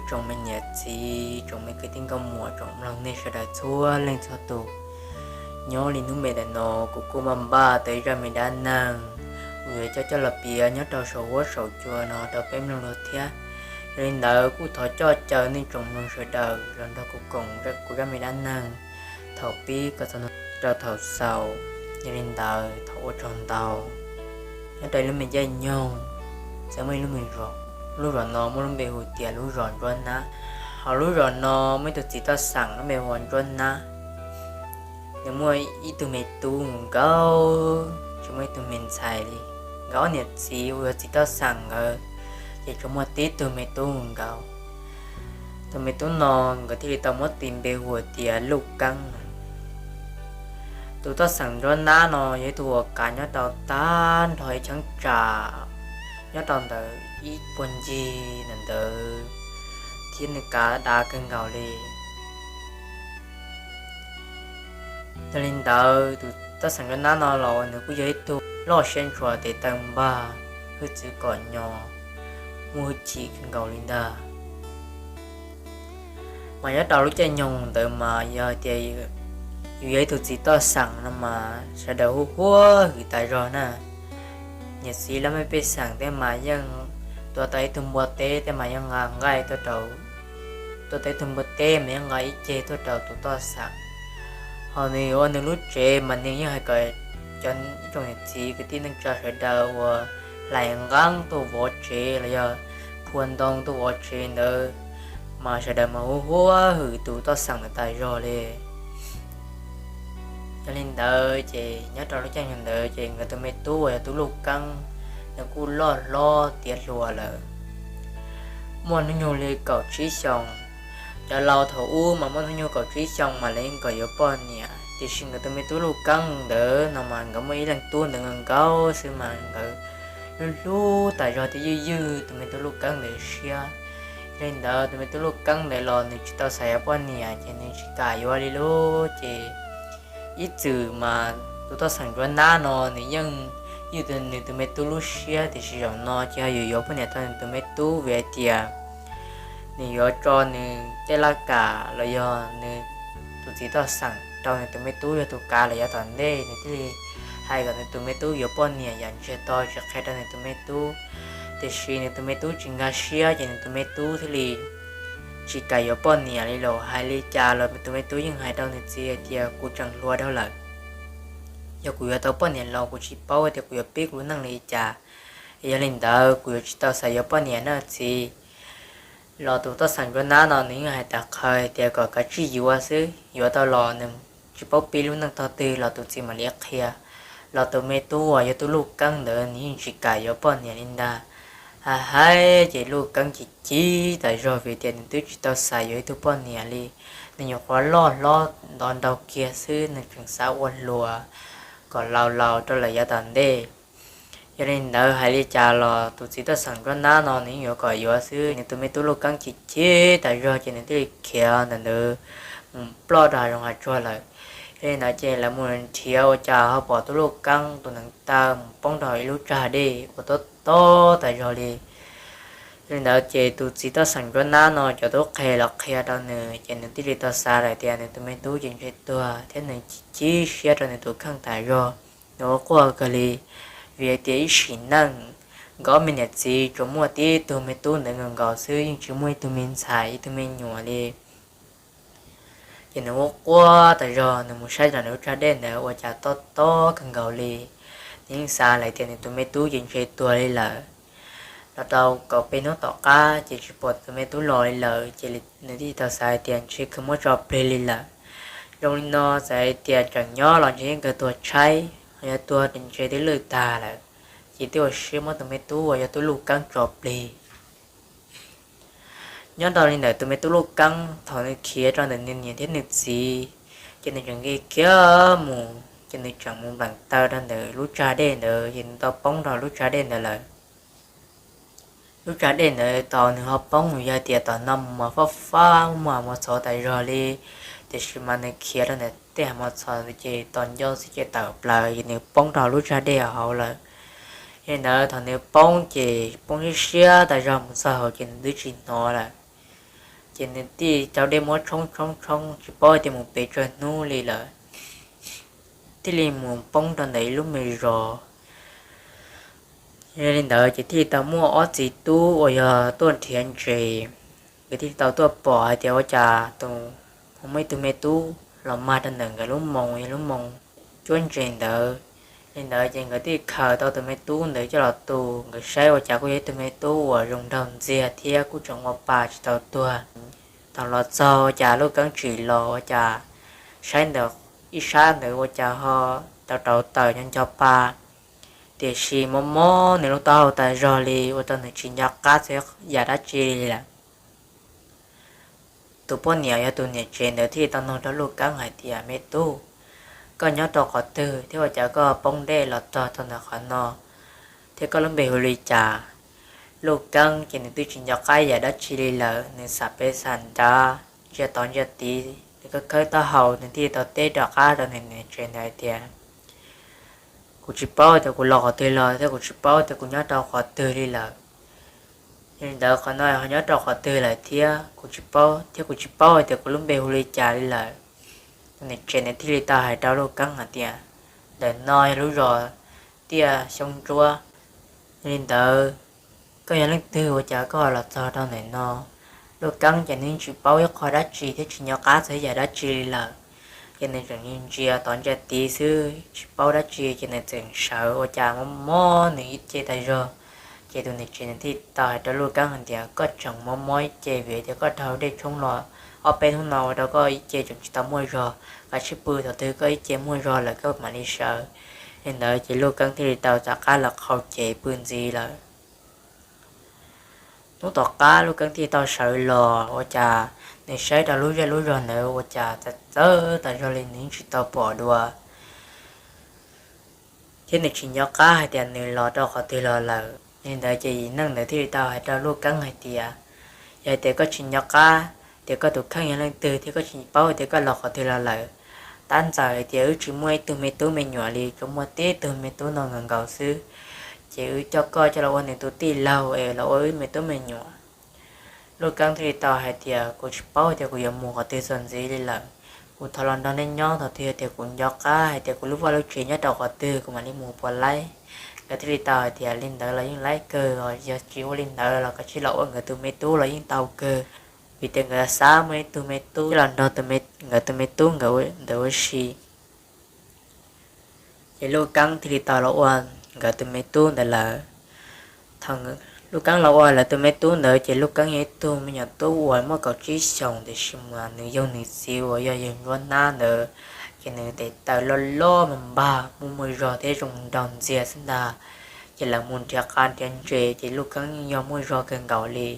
Tsoom me niam txiv, tsoom me kwv tij nkauj muam, tsoom mloog nej sawv daws txhua leej txhua tus, nyob li hnub me ntawm no kuv kuj npaj npaj tau ib zaj me dab neeg uas yuav coj coj los piav nyob rau saum huab saum cua no rau peb mloog dua thiab. Yog li ntawd kuj thov coj caw nej tsoom mloog sawv daws los nrog kuv koom kuv zaj me dab neeg thaum pib kom txog rau thaum xaus. Yog li ntawd thov ua tsaug ntau. Nyob rau ib lub me caij nyoog, txawm muaj ib lub me zos, lub zos no muaj lub npe hu tias lub zos Ntsuab Nab. Hauv lub zos no muaj ib tug txiv toj xeem lub npe hu ua Ntsuab Nab. Nws muaj ib tug me tub nkaus, tsis muaj ib tug me ntxhais li. Nkawd ob niam txiv uas yog txiv toj xeem nkawd ces tsuas muaj tib tug me tub nkaus. Tus me tub no nkawd thiaj li tau muab tis npe hu tias Luj Keeb. Tus toj xeem Ntsuab Nab no yog ib tug uas kav nyob rau tag nrho ib cheeb tsam nyob rau ntawm ib puag ncig ntawd ntawd, thiab nws kav dav kawg nkaus li. Yog li ntawd tus toj xeem Ntsuab Nab no los nws kuj yog ib tug loj siab ntshua tes taw npag, hwj txwv kom nyo, muaj hwj chim kawg nkaus li ntag. Mas nyob rau lub caij nyoog ntawd mas yog tias yus yog ib tug txiv toj xeem no mas sawv daws hu huab hwm tas zog na. Niam txiv laj mej pej xeem tej mas yeej tuav tau ib tug npua teb tej mas yeej nqa nqaij tuaj rau, tuav tau ib tug npua teb mas yeej nqa ib ceg tuaj rau tus toj xeem. Hos nws ua nws lub tsev mas nws yeej hais kom cov ib tsoom niam txiv kwv tij neej tsa sawv daws uas hlais nqeeb tuaj vov tsev los yog phua ntoo tuaj vov tsev ntawd, mas sawv daws mas hu huab hwm tus toj xeem ntawd tas zog li. Yog li ntawd ces nyob rau lub caij nyoog ntawd ces nkawd tus me tub uas yog tub Luj Keeb, nws kuj loj hlob tiav hluas lawm, muaj hnub nyoog li kaum tsib xyoos. Cov laus thaum ub mas muaj hnub nyoog kaum tsib xyoos mas lawv yeej kom yuav poj niam, tiam sis nkawd tus me tub Luj Keeb ntawd no mas nkawd muaj ib leeg tub ntawd nkaus nkaus xwb mas nkawd hlub hlub tas zog thiab ywj ywg tus me tub Luj Keeb ntawd siab. Yog li ntawd tus me tub Luj Keeb ntawd los nws tsis tau xav yuav poj niam ces nws tsis kam yuav li lauj. Ces ib txwm mas tus toj xeem Ntsuab Nab no nws yeej ywj nws tus me tub lub siab, tiam sis zaum no ces ho yuav yuav poj niam rau nws tus me tub vim hais tias nws yuav tso nws tej laj kam los yog nws tus txiv toj xeem rau nws tus me tub yog tus kav los yav tom ntej, nws thiaj li hais kom nws tus me tub yuav poj niam yam ntsiag to tsis qhia rau nws tus me tub. Tiam sis nws tus me tub tsis nkag siab ces nws tus me tub thiaj li tsis kam yuav poj niam li lawm. Hais li cas los tus me tub yeej hais rau nws txiv hais tias kuv tseem hluas dhau lawm, yog kuv yuav tau poj niam los kuv tsis paub tias kuv yuav pib kuv lub neej li cas. Yog li ntawd kuv yuav tsis tau xav yuav poj niam na txiv. Los tus toj xeem Ntsuab Nab no nws yeej hais tas qhawv tias kom kav tsij yuav xwb, yuav tau los nws tsis paub pib lub neej tog twg los tus txiv mam li qhia. Los tus me tub uas yog tub Luj Keeb ntawd nws yeej tsis kam yuav poj niam li ntag. Hais hais ces Luj Keeb chim chim tas zog vim tias nws twb tsis tau xav yuav ib tug poj niam li. Nws nyuam qhuav loj hlob ntov nraug kiag xwb, nws tseem xav ua hluas kom laus laus rau lawm yav tom ntej. Yog li ntawd hais li cas los tus txiv toj xeem Ntsuab Nab no nws yeej yuav kom yuav xwb. Nws tus me tub Luj Keeb chim chim tas zog ces nws thiaj li khiav ntawm ntawd mus ploj rau hav zoov hav tsuag lawm. Yog li ntawd ces lawv mus nrhiav ua cas ho pom tub Luj Keeb tus neev taw mus poob rau ib lub tsag dej uas tob tob tas zog li. Yog li ntawd ces tus txiv toj xeem Ntsuab Nab no cov tub qhe los qhia rau nws ces nws thiaj li tau xav lawm tias nws tus me tub ces ntshe tuag thiab nws chim chim siab rau nws tus kheej tas zog. Nws ua quaj kawg li, vim hais tias ib sim neej nkawd ob me niam txiv tsuas muaj tib tug me tub ntawd nkaus nkaus xwb, yeej tsis muaj ib tug me ntxhais ib tug me nyuam li. Ces nws ua quaj tas zog, nws mus saib rau nws lub tsag dej ntawd ua cas tob tob kawg nkaus li. Nws yeej xav lawm tias nws tus me tub ces ntshe tuag li lawm. Los rau kaum peb hnub tom qab ces tsis pom tus me tub los li lawm, ces nws thiaj tau xav hais tias ntshe kawg muab tso plig li lawm. Zoo li no txawm hais tias tseem nyob los ntshe yeej kawg tuag tshaib, ho yog tuag ntshe twb lwj tag lawm, ces thiaj ua siab muab tus me tub uas yog tub Luj Keeb tso plig. Nyob rau li ntawm tus me tub Luj Keeb thaum nws khiav rau ntawm nws niam thiab nws txiv, ces nws tseem nqis khiav mus, ces nws tseem mus npleem taw rau ntawm lub tsag dej ntawd, ces nws tau poob rau lub tsag dej ntawd lawm. Lub tsag dej ntawd thaum nws ho poob nws yog tias tom no mas fab fab muaj mos txhov tas zog li, tiam sis mas nws khiav rau ntawm tej hav mos txhov ces tos ncauj xwb ces tawm plaws ces nws poob rau lub tsag dej hauv lawm. Yog li ntawd thaum nws poob ces poob siab siab tas zog mus txog hauv ces nws twb tsis hnov lawm. Ces nws thiaj rau dej muab tshoob tshoob tshoob tsis paub tias mus pes tsawg hnub li lawm, thiaj li mus poob rau ntawm ib lub me zos. Yog li ntawd ces thiaj li tau muaj ob txiv tub uas yog tuaj nrhiav ntses, nkawd thiaj li tau tuaj pom hais tias ua cas tus, muaj ib tug me tub los mag rau ntawm nkawd lub moos, yog lub moos cuab ntses ntawd. Li ntawd ces nkawd thiaj khaws tau tus me tub ntawd coj los tu, nkawd saib ua cas kuj yog ib tug me tub uas zoo nraug ntxiag thiab kuj tseem ua pa tsis tau tuag. Thaum los txog ua cas Luj Keeb tsim los ua cas saib ntawm ib sab ntawd ua cas ho tau rauv taws nco nco pa, tiam sis mob mob nws lub taub hau tas zog li ua rau nws tsis nco qab txog yam dab tsi li lawm. Tus poj niam yog tus niam tsev ntawd thiaj li tau nug rau Luj Keeb hais tias, Me tub, koj nyob rau qhov twg thiab ua cas koj poob dej los txog rau ntawm qhov no, thiab koj lub npe hu li cas? Luj Keeb ces nws twb tsis nco qab yam dab tsi li lawm, nws xam pes xam ntav, ntsia tod ntsia tid, nws khawb khawb taub hau, nws thiaj li tau teb rov qab rau nws niam tsev ntawd hais tias, Kuv tsis paub tias kuv los qhov twg los thiab kuv tsis paub tias kuv nyob rau qhov twg li lawm. Yog li ntawd qhov no ho nyob rau qhov twg lawm thiab kuv tsis paub, thiab kuv tsis paub hais tias kuv lub npe hu li cas li lawm. Tus niam tsev ntawd thiaj li tau hais rau Luj Keeb hais tias, Ntawm no yog lub zos Tiaj Xyoob Ntsuab. Yog li ntawd, koj yog leej twg ua cas koj los txog rau ntawm no? Luj Keeb ces nws tsis paub ib qho dab tsi thiab tsis nco qab txog yam dab tsi li lawm, ces nws tseem ntsia tod ntsia tid xwb tsis paub dab tsi, ces nws tseem sawv ua cas mob mob nws ib ce tas zog. Ces tus niam tsev nws thiaj tau hais rau Luj Keeb hais tias, Koj tseem mob mob ib ce vim tias koj dhau dej tshoob los ob peb hnub no ua rau koj ib ce tseem tsis tau muaj zog, kav tsij pw thaum twg koj ib ce muaj zog lawm koj mam li sawv. Li ntawd ces Luj Keeb thiaj li tau rov qab los qhau cev pw ntxiv lawm. Hnub tom qab Luj Keeb thiaj tau sawv los ua cas nws saib rau lub zej lub zog ntawd ua cas txawv txawv tas zog li nws yeej tsis tau pom dua, thiab nws tsis nco qab hais tias nws los rau qhov twg los lawm. Li ntawd ces yim neej ntawd thiaj li tau hais rau Luj Keeb hais tias, Yog hais tias koj tsis nco qab tias koj tus kheej yog leej twg thiab koj tsis paub tias koj los qhov twg los lawm, tab ntxawm hais tias wb tsis muaj ib tug me tub me nyuam li, tsuas muaj tib tug me tub no nkaus nkaus xwb, ces wb coj koj coj los ua nws tus tij laug es los ua wb me tub me nyuam. Luj Keeb thiaj li tau hais tias, Kuv tsis paub tias kuv yuav mus qhov twg txuas ntxiv li lawm. Kuv thov los nrog nej nyob thaum twg yog tias kuv nco qab hais tias kuv lub vaj lub tsev nyob rau qhov twg kuv mam li mus puas laib. Nkawd thiaj li tau hais tias, Li ntawd los yeej laib kawg os, yog tsis ua li ntawd los kav tsij los ua nkawd tus me tub los yeej tau kawg, vim tias nkawd xav muaj ib tug me tub los nrog nkawd tus me tub nkawd ua si. Ces Luj Keeb thiaj li tau los ua nkawd tus me tub ntawd lawm. Thaum Luj Keeb los ua lawv tus me tub ntawd ces Luj Keeb yog ib tug me nyuam tub uas muaj kaum tsib xyoos, tiam sis mas nws yug nws txiv uas yog yawg Ntsuab Nab ntawd, ces nws tes taw loj loj mas npag muaj muaj zog thiab zoo nraug ntxiag xwb ntag. Ces lawv mus nrhiav qav nrhiav ntses ces Luj Keeb yeej yog muaj zog kawg nkaus li.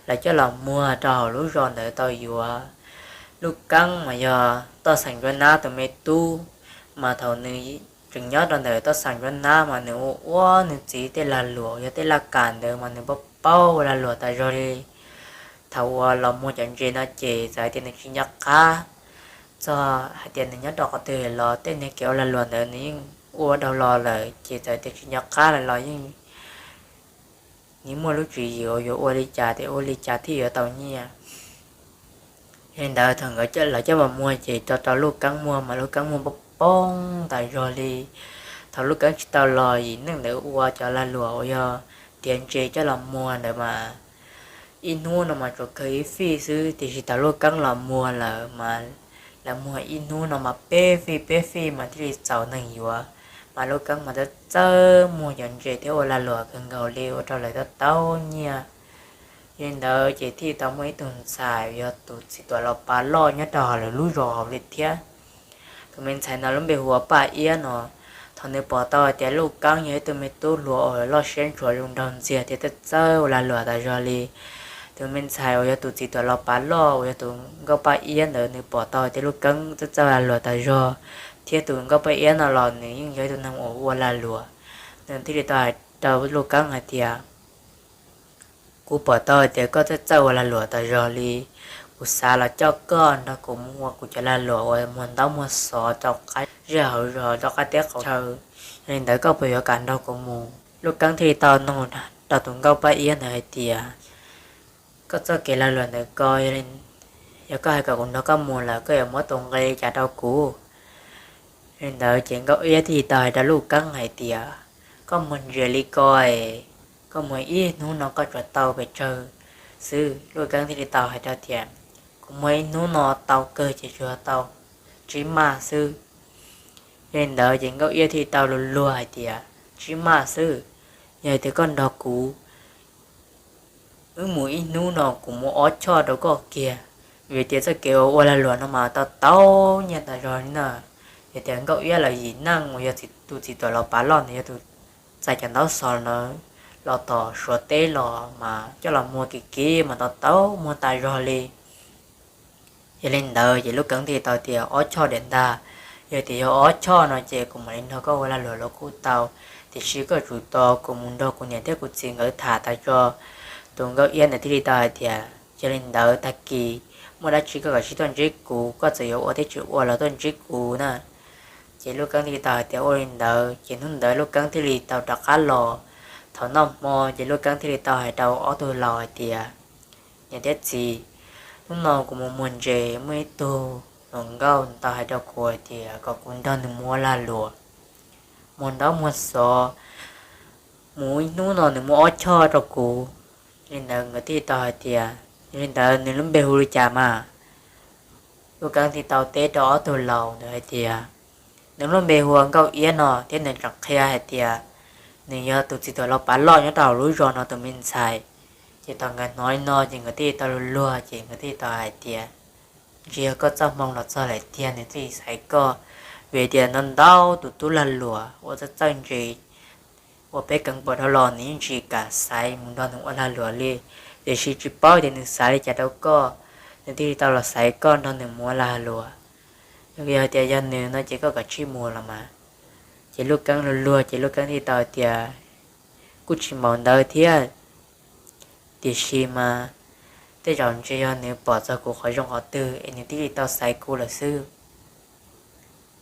Lawv coj los muag rau hauv lub zos ntawd tau yuav. Luj Keeb mas yog Toj Xeem Ntsuab Nab tus me tub, mas thaum nws tseem nyob rau ntawm Toj Xeem Ntsuab Nab mas nws ua ua nws txiv tej lag luam, yog tej laj kam ntawd mas nws paub paub ua lag luam tas zog li. Thaum uas los muag cov ntses no ces txawm tias nws tsis nco qab txog hais tias nws nyob rau qhov twg los tej niag kev ua lag luam ntawd nws yeej ua dhau los lawm, ces txawm tias tsis nco qab lawm los yeej nws muaj lub tswv yim uas yuav ua li cas ces ua li cas thiaj yuav tau nyiaj. Yog li ntawd thaum nkawd lawv coj mus muag ces tso rau Luj Keeb muag mas Luj Keeb muag poob poob tas zog li. Thaum Luj Keeb tsis tau los yim neej ntawd ua cov lag luam uas yog nrhiav ntses coj los muag ntawd mas ib hnub no mas tsuas khaws ib fij xwb, tiam sis thaum Luj Keeb los muag lawm mas lawv muag ib hnub no mas peb fij peb fij mas thiaj li txaus neeg yuav. Mas Luj Keeb mas txawj txawj muag cov ntses thiab ua lag luam kawg nkaus li ua rau lawv tau tau nyiaj. Yog li ntawd ces thiaj tau muaj ib tug ntxhais yog tus txiv tuam los pav loj nyob rau hauv lawv lub zos hauv li thiab. Tus me ntxhais no lub npe hu ua Paj Iab no. Thaum nws pom tau hais tias Luj Keeb yog ib tug me tub hluas uas loj siab ntshua zoo nraug ntxiag thiab txawj txawj ua lag luam tas zog li, tus me ntxhais uas yog tus txiv tuam los pav loj uas yog tus nkauj Paj Iab ntawd nws pom tau hais tias Luj Keeb txawj txawj ua lag luam tas zog, thiab tus nkauj Paj Iab no los nws yeej yog ib tug neeg uas ua lag luam. Nws thiaj li tau hais rau Luj Keeb hais tias, Kuv pom tau hais tias koj txawj txawj ua lag luam tas zog li, kuv xav los coj koj nrog kuv mus ua kuv cov lag luam uas muag ntaub muag xov rau qab zej hauv zos rau qab teb qab chaw. Yog li ntawd koj puas yuav kam nrog kuv mus? Luj Keeb thiaj li tau nug rau tus nkauj Paj Iab ntawd hais tias, koj txoj kev lag luam ntawm ko, yog koj hais kom kuv nrog koj mus lawm koj yuav muab tus nqi li cas rau kuv? Li ntawd ces Nkauj Iab thiaj li tau hais rau Luj Keeb hais tias, koj muag ntses li ko es koj muag ib hnub no koj tsuas tau pes tsawg xwb? Luj Keeb thiaj li tau hais rau tias, kuv muag ib hnub no tau kawg ces tsuas tau tsib maj xwb. Yog li ntawd ces Nkauj Iab thiaj li tau luag luag hais tias, tsib maj xwb? Yog tias koj nrog kuv wb mus ib hnub no kuv muab ob choj rau koj kiag, vim tias txoj kev ua lag luam no mas tau tau nyiaj tas zog li na. Yog tias Nkauj Iab los yim neej uas yog tus txiv tuam los pav loj ntawd yog tus txais cov ntaub xov no los tom Suav teb los mas coj los muag kim kim mas tau tau muag tas zog li. Yog li ntawd ces Luj Keeb thiaj li tau tias, ob choj diam ntag. Yog tias yog ob choj no ces kuv mam li nrog koj ua lag luam los kuj tau, tiam sis koj tsum tos kuv mus nrog kuv niam thiab kuv txiv nkawd tham tas tso. Tus Nkauj Iab ntawd thiaj li tau hais tias, yog li ntawd tag kis muaj dab tsi koj kav tsij tuaj ntsib kuv, koj txawm yuav ua thiab tsis ua los tuaj ntsib kuv na. Ces Luj Keeb thiaj li tau hais tias, ua li ntawd. Ces hnub ntawd Luj Keeb thiaj li tau rov qab los. Thaum noj hmo ces Luj Keeb thiaj li tau hais rau ob tug laus hais tias, niam thiab txiv, hnub no kuv mus muag ntses, muaj ib tug hluas nkauj tau hais rau kuv hais tias kom kuv nrog nws mus ua lag luam, muag ntaub muag xov, mus ib hnub no nws muab ob choj rau kuv. Li ntawd nkawd thiaj li tau hais tias, yog li ntawd nws lub npe hu li cas mas? Luj Keeb thiaj tau teb rau ob tug laus ntawd hais tias, nws lub npe hu ua Nkauj Iab no thiab nws tseem qhia hais tias nws yog tus txiv tuam los pav loj nyob rau hauv lub zos no tus me ntxhais. Ces thaum nkawd hnov li no ces nkawd thiaj li tau luag luag ces nkawd thiaj li tau hais tias, ntshe yog koj txoj hmoo los txog lawm tiag, nws thiaj li xaiv koj. Vim tias ntau ntau tus tub lag luam ua txawj txawj ntse uas peb keev pom dhau los nws yeej tsis kam xaiv mus nrog nws ua lag luam li. Tiam sis tsis paub tias nws xav li cas rau koj, nws thiaj li tau los xaiv koj nrog nws mus ua lag luam. Yog tias yog nws no ces koj kav tsij mus los mas. Ces Luj Keeb luag luag ces Luj Keeb thiaj li tau tias, kuj tsis npaum ntawd thiab, tiam sis mas tej zaum ntshe yog nws pom txog kuv qhov zoo qhov twg es nws thiaj li tau xaiv kuv lawm xwb.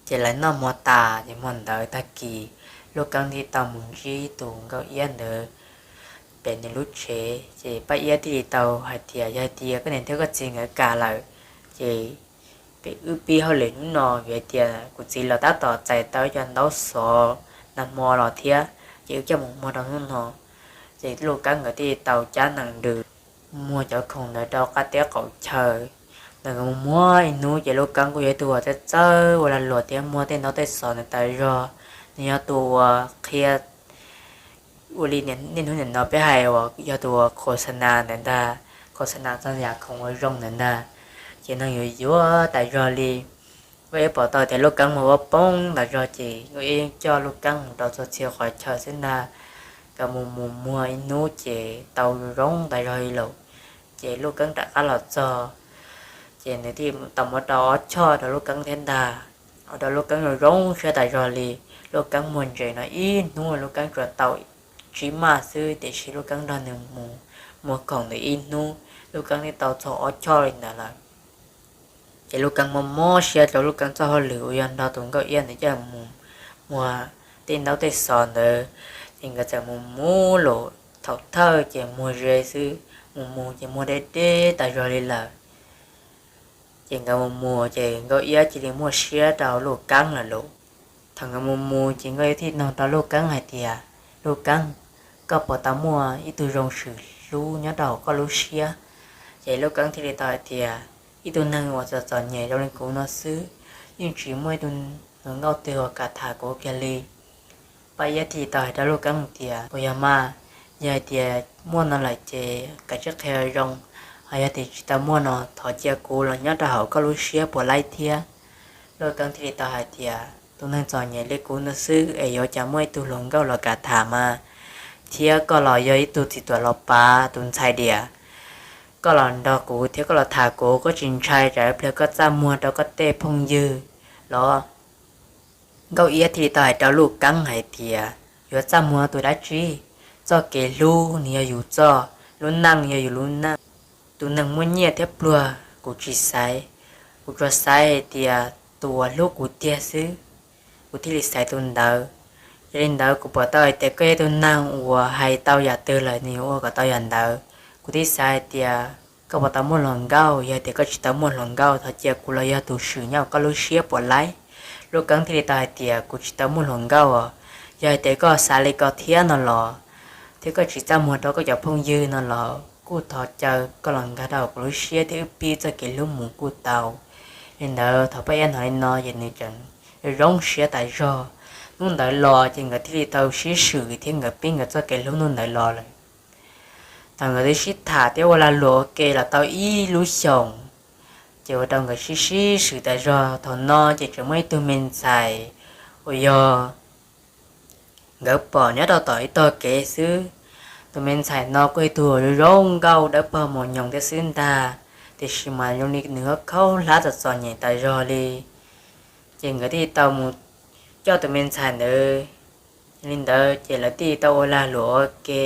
Ces lawv noj hmo tas ces hmo ntawd tag kis Luj Keeb thiaj tau mus ntsib tus Nkauj Iab ntawd pem nws lub tsev. Ces Paj Iab thiaj li tau hais tias, yog hais tias koj niam thiab koj txiv nkawd kam lawm ces peb wb pib hauj lwm hnub no, vim tias kuv txiv los tab tom txais tau ib co ntaub xov nag hmo los thiab, ces wb coj mus muag rau hnub no. Ces Luj Keeb nkawd thiaj li tau cab nees ntws muag cov khoom ntawd rau qab teb qaum chaw. Nkawd mus muag ib hnub ces Luj Keeb kuj yog ib tug uas txawj txawj ua lag luam thiab muag tej ntaub tej xov ntawd tas zog. Nws yog tus uas qhia ua li niaj hnub nim no peb hais uas yog tus uas khos xa nas ntawd ntag, khos xa nas txog yam khoom uas zoo ntawd ntag. Ces neeg yuav yuav tas zog li. Nkauj Iab pom tau tias Luj Keeb muag ua poob tas zog ces Nkauj Iab yeej coj Luj Keeb mus rau txhua txhia qhov chaw xwb ntag. Nkawd mus mus muag ib hnub ces tau zoo tas zog li lawm. Ces Luj Keeb rov qab los txog, ces nws thiaj tau muab rau ob choj rau Luj Keeb thiab ntag. Ua rau Luj Keeb zoo zoo siab tas zog li. Luj Keeb muag ntses no ib hnub Luj Keeb tsuas tau tsib maj xwb, tiam sis Luj Keeb nrog nws mus muag khoom ntawd ib hnub Luj Keeb thiaj tau txog ob choj li ntawd lawm. Ces Luj Keeb mob mob siab rau Luj Keeb txoj hauj lwm uas yog nrog tus Nkauj Iab ntawd coj mus muag tej ntaub tej xov ntawd. Ces nkawd txawm mus mus los thaum thawj ces muag ze xwb, mus mus ces muag deb deb tas zog li lawm. Ces nkawd mus mus ces Nkauj Iab cia li muaj siab rau Luj Keeb lawm lauj. Thaum nkawd mus mus ces Nkauj Iab thiaj nug rau Luj Keeb hais tias, Luj Keeb, koj puas tau muaj ib tug zoo swm hlub nyob rau hauv koj lub siab? Ces Luj Keeb thiaj li tau hais tias, ib tug neeg uas txom txom nyem zoo li kuv no xwb, yeej tsis muaj ib tug hluas nkauj twg uas kam tham kuv kiag li. Paj Iab thiaj li tau hais rau Luj Keeb tias, puas yog mas? Yog hais tias muaj no lawm ces kav tsij qhia zoo, ho yog tias tsis tau muaj no thov cia kuv los nyob rau hauv koj lub siab puas laib thiab? Luj Keeb thiaj li tau hais tias, tus neeg txom nyem li kuv no xwb es yuav cas muaj ib tug hluas nkauj los kam tham mas, thiab koj los yog ib tug txiv tuam los pav tus ntxhais diam, koj los nrog kuv thiab koj los tham kuv, koj tsis ntshai tsam ib pliag koj txaj muag rau koj tej phooj ywg los? Nkauj Iab thiaj li tau hais rau Luj Keeb hais tias, yuav txaj muag tus dab tsi? Txoj kev hlub nws yog yus txoj, lub neej yog yus lub neej. Tus neeg muaj nyiaj thiab pluag kuv tsis xaiv, kuv tsuas xaiv hais tias tus uas hlub kuv tiag xwb, kuv thiaj li xaiv tus ntawd. Yog li ntawd kuv pom tau hais tias koj yog tus neeg uas hais tau yam twg lawm nws yuav ua kom tau yam ntawd. Kuv thiaj xav hais tias Koj puas tau muaj hluas nkauj? Yog hais tias koj tsis tau muaj hluas nkauj, thov cia kuv los yog tus swm nyob hauv koj lub siab puas laib? Lub Keeb thiaj li tau hais tias, kuv tsis tau muaj hluas nkauj os. Yog hais tias koj xav li ko thiab no los, thiab koj tsis txaj muag rau koj cov phooj ywg no los, kuj thov caw koj los nkag rau hauv kuv lub siab thiab wb pib txoj kev hlub mus kuj tau. Li ntawd thaum Paj Iab hnov li no ces nws tseem zoo siab tas zog. Hnub ntawd los ces nkawd thiaj li tau sib swm thiab nkawd pib nkawd txoj kev hlub hnub ntawd los lawm. Thaum nkawd twb sib tham thiab ua lag luam ua ke los tau ib lub xyoos, ces ua rau nkawd sib sib swm tas zog. Thaum no ces tseem muaj ib tug me ntxhais uas yog nkawd pom nyob rau tom ib tog kev xwb. Tus me ntxhais no kuj ib tug zoo nkauj dawb paug mus nyoos thiab xwb ntag, tiam sis mas zoo li nws khaub hlab txom txom nyem tas zog li. Ces nkawd thiaj tau mus coj tus me ntxhais ntawd. Li ntawd ces lawv thiaj tau ua lag luam ua ke.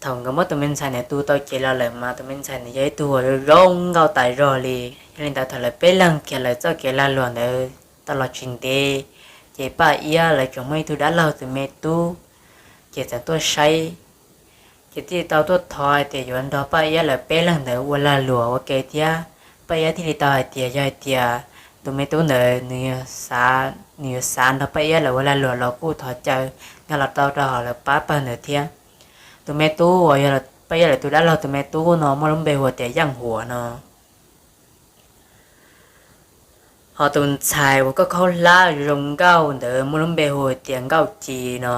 Thaum nkawd muab tus me ntxhais ntawd tu tau cev los lawm mas tus me ntxhais ntawd yog ib tug zoo nkauj tas zog li. Yog li ntawd thaum lawv peb leeg khiav lawv txoj kev lag luam ntawd tau los tsis ntev, ces Paj Iab lawv tseem muaj ib tug dab laug tus me tub, ces txawm tuaj saib. Ces thiaj tau tuaj thov hais tias yuav nrog Paj Iab lawv peb leeg ntawd ua lag luam ua ke thiab. Paj Iab thiaj li tau hais tias yog hais tias tus me tub ntawd nws yuav xav nrog Paj Iab lawv ua lag luam los kuj thov caw nkag los tau rau hauv lawv pab pawg ntawd thiab. Tus me tub uas yog Paj Iab lawv tus dab laug tus me tub no muaj lub npe hu tias Yeej Huam no. Ho tus ntxhais uas khaub khaub hlab zoo nkauj ntawd muaj lub npe hu tias Nkauj Ci no.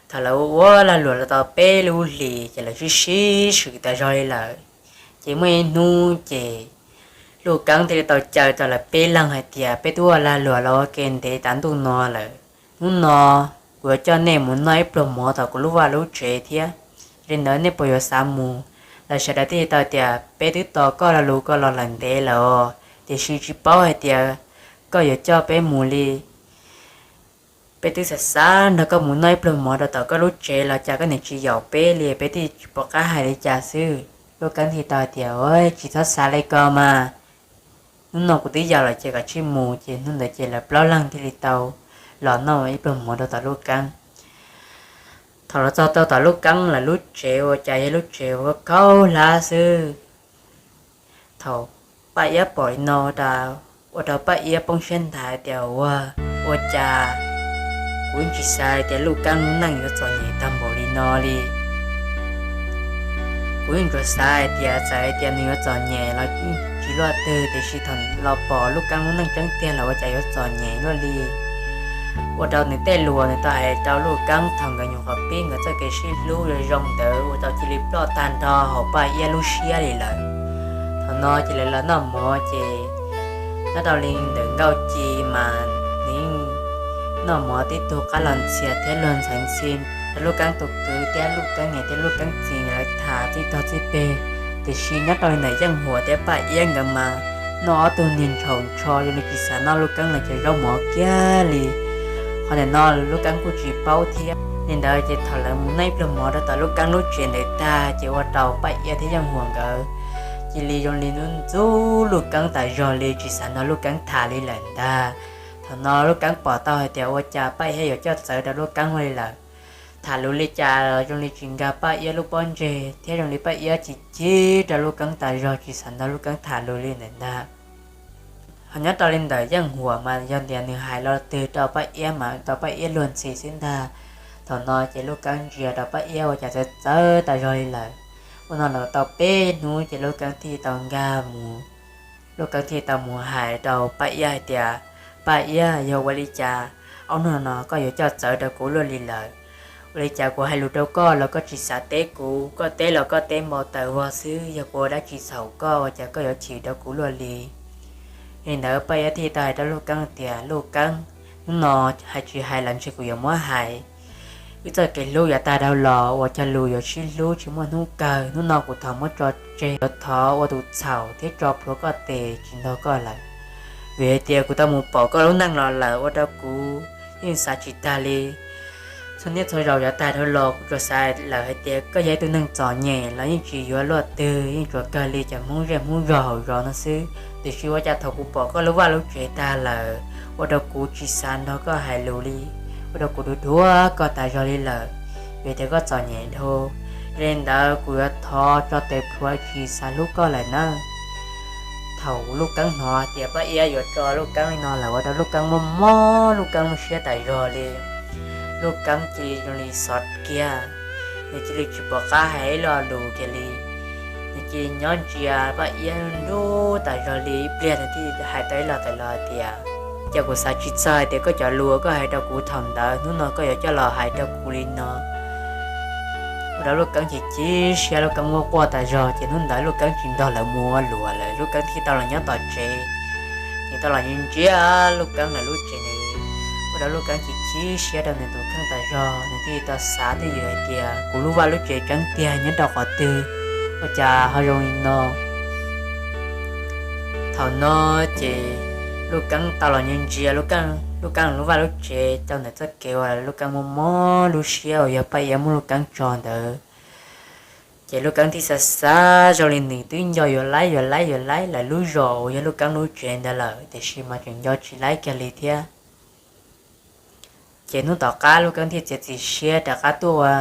Thaum lawv ua lag luam los tau peb lub hlis ces lawv sib sib swm tas zog li lawm. Ces muaj ib hnub ces Luj Keeb thiaj li tau caw rau lawv peb leeg hais tias peb twb ua lag luam los ua ke ntev tas ntuj no lawm. Hnub no kuv yuav coj nej mus noj ib pluag mov tom kuv lub vaj lub tsev thiab. Yog li ntawd nej puas yuav xav mus? Lawv sawv daws thiaj li tau tias peb twb tos koj lo lus koj los lawm ntev lawm os, tiam sis tsis paub hais tias koj yuav coj peb mus li. Peb twb xav xav nrog koj mus noj ib pluag mov rau tom koj lub tsev los cas koj niam tsis yaum peb li, peb thiaj tsis pom qab hais li cas xwb. Luj Keeb thiaj tau hais tias, Ua, tsis txhob xav li ko mas. Hnub no kuv twb yaum lawm ces kom tsij mus. Ces hnub ntawd ces lawv plaub leeg thiaj li tau los noj ib pluag mov rau tom Luj Keeb. Thaum los txog rau tom Luj Keeb lawv lub tsev ua cas yog lub tsev uas khaub hlab xwb. Thaum Paj Iab pom li no, ua rau Paj Iab poob siab nthav tias, Ua, ua cas kuv yeej tsis xav hais tias Luj Keeb lub neej yuav txom nyem tag npaum li no li. Kuv yeej tsuas xav hais tias txawm hais tias nws yuav txom nyem los tsis luaj twg, tiam sis thaum los pom Luj Keeb lub neej tseeb tiag los ua cas yuav txom nyem luaj li. Ua rau nws tej lus uas nws tau hais rau Luj Keeb thaum nkawd nyuam qhuav pib nkawd txoj kev sib hlub zoo zoo ntawd ua rau cia li ploj tag nrho hauv Paj Iab lub siab li lawm. Thaum no ces lawv los noj mov ces nyob rau li ntawm Nkauj Ci mas nws noj mov tib tug qab los ntxhias thiab luag ntxhi ntxhi rau Luj Keeb tus kwv thiab Luj Keeb niam thiab Luj Keeb txiv lawv tham txij tog txij peg. Tiam sis nyob rau li ntawm Yeej Huam thiab Paj Iab nkawd mas noj ob tug niag ntshaum ntsho zoo li tsis xav noj Luj Keeb los cov zaub mov kiag li. Qhov ntawm no Luj Keeb kuj tsis paub thiab. Li ntawd ces thaum lawv mus noj ib pluag mov rau tom Luj Keeb lub tsev ntawd tag ces ua rau Paj Iab thiab Yeej Huam nkawd cia li zoo li ntxub Luj Keeb tas zog li tsis xav nrog Luj Keeb tham li lawm ntag. Thaum no Luj Keeb pom tau hais tias ua cas Paj Iab yuav coj txawv rau Luj Keeb ua li lawm. Tham lus li cas zoo li tsis nkag Paj Iab lub pob ntseg thiab zoo li Paj Iab chim chim rau Luj Keeb tas zog tsis xav nrog Luj Keeb tham lus li ntawd ntag. Ho nyob rau li ntawm Yeej Huam mas yog tias nws hais lo twg rau Paj Iab mas rau Paj Iab luag ntxhi xwb ntag. Thaum no ces Luj Keeb ntsia rau Paj Iab ua cas txawv txawv tas zog li lawm. Ua no los tau peb hnub ces Luj Keeb thiaj tau nkag mus. Luj Keeb thiaj tau mus hais rau Paj Iab hais tias, Paj Iab, yog ua li cas ob hnub no koj yuav coj txawv rau kuv luaj li lawm? Ua li cas kuv hais lus rau koj los koj tsis xav teb kuv, koj teb los koj teb npau taws vog xwb, yog kuv ua dab tsi txhaum koj ua cas koj yuav chim rau kuv luaj li? Li ntawd Paj Iab thiaj tau hais rau Luj Keeb tias, Luj Keeb, hnub no hais tsis hais los ntshe kuv yuav muab hais. Wb txoj kev hlub yav tag dhau los uas cog lus yuav sib hlub tsis muaj hnub kawg, hnub no kuv thov muab tso tseg, yuav thov ua tus txhaum thiab tso plhuav koj tes tsis nrog koj lawm. Vim hais tias kuv tau mus pom koj lub neej los lawm ua rau kuv yeej xav tsis tag li. Txhua niaj txhua zaus yav tag dhau los kuv tsuas xav lawm hais tias koj yog ib tug neeg txom nyem los yeej tsis yuav luaj twg, yeej tsuas kawg li cov Hmoob zej Hmoob zog hauv zos no xwb. Tiam sis ua cas thaum kuv pom koj lub vaj lub tsev tag lawm, ua rau kuv tsis xav nrog koj hais lus li, ua rau kuv dhuav dhuav koj tas zog li lawm, vim tias koj txom nyem dhau. Li ntawd kuv yuav thov tso tes plhuav tsis xav hlub koj lawm nawb. Thaum Lub Keeb hnov tias Paj Iab yuav tso Lub Keeb li no lawm ua rau Lub Keeb mob mob Lub Keeb lub siab tas zog li. Lub Keeb cia li xov kiag, nws cia li tsis pom qab hais ib lo lus kiag li. Nws cia li nyob ntsia Paj Iab nruab tas zog li ib pliag nws thiaj hais tau ib lo tas zog tias, Cas kuv xav tsis txog hais tias koj cov lus uas koj hais rau kuv thaum ntawd hnub no koj yuav coj los hais rau kuv li no. Ua rau Lub Keeb chim chim siab, Lub Keeb quaj quaj tas zog ces hnub ntawd Lub Keeb tsis nrog lawv mus ua luam lawm, Lub Keeb thiaj tau los nyob tom tsev. Nws tau los ntsia Lub Keeb lawv lub tsev ntawd, ua rau Lub Keeb chim chim siab rau nws tus kheej tas zog, nws thiaj tau xav twj ywm hais tias, Kuv lub vaj lub tsev tseeb tiag nyob rau qhov twg, ua cas ho zoo li no? Thaum no ces Lub Keeb tau los ntsia ntsia Lub Keeb lub vaj lub tsev rau ntawm txoj kev uas Lub Keeb mob mob lub siab uas yog Paj Iab muab Lub Keeb tso ntawd. Ces Lub Keeb thiaj xav xav zoo li nws twb nco yuav laib yuav laib yuav laib lawv lub zos uas yog Lub Keeb lub tsev ntawd lawm, tiam sis mas tseem nco tsis laib kiag li thiab. Ces hnub tom qab Lub Keeb thiaj txiav txim siab rov qab tuaj ua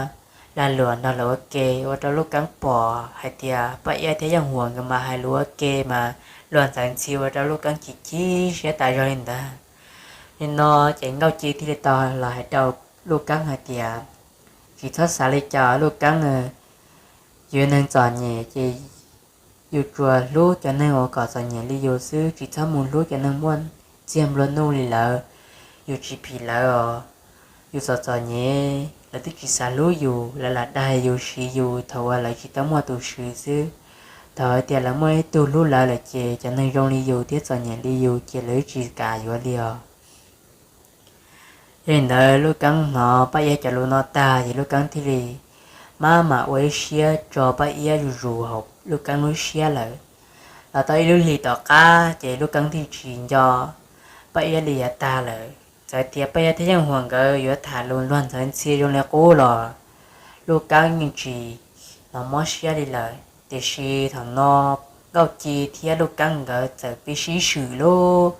lag luam nrog lawv ua ke, ua rau Lub Keeb pom hais tias Paj Iab thiab Yeej Huas nkawd mas hais lus ua ke mas luag ntxeev ntxhi, ua rau Lub Keeb chim chim siab tas zog li ntawd. Li no ces Nkauj Ci thiaj li tau los hais rau Lub Keeb hais tias, Tsis txhob xav li cas Lub Keeb, yus neeg txom nyem ces yus tsuas hlub cov neeg uas kom txom nyem li yus xwb, tsis txhob mus hlub cov neeg muaj txiag nplua nuj li lawv. Yus tsis phim lawv os. Yus txom txom nyem lawv twb tsis xav hlub yus, lawv lam dag yus siv yus thaum uas lawv tsis tau muaj tus swv xwb. Thaum hais tias lawv muaj ib tug hlub lawv lawm ces cov neeg zoo li yus thiab txom nyem li yus ces lawv tsis kam yuav li os. Yog li ntawd Lub Keeb hnov Paj Iab cov lus no tag ces Lub Keeb thiaj li maj mam ua ib siab tso Paj Iab zuj zus hauv Lub Keeb lub siab lawm. Los tau ib lub hlis tom qab ces Lub Keeb thiaj tsis nco Paj Iab li yav tag lawm. Txawm tias Paj Iab thiab Yeej Huas nkawd yuav tham lus luag ntxeev ntxhi zoo li qub los Lub Keeb yeej tsis hnov mob siab li lawm. Tiam sis thaum no Nkauj Ci thiab Lub Keeb nkawd txawm pib sib swm lauj.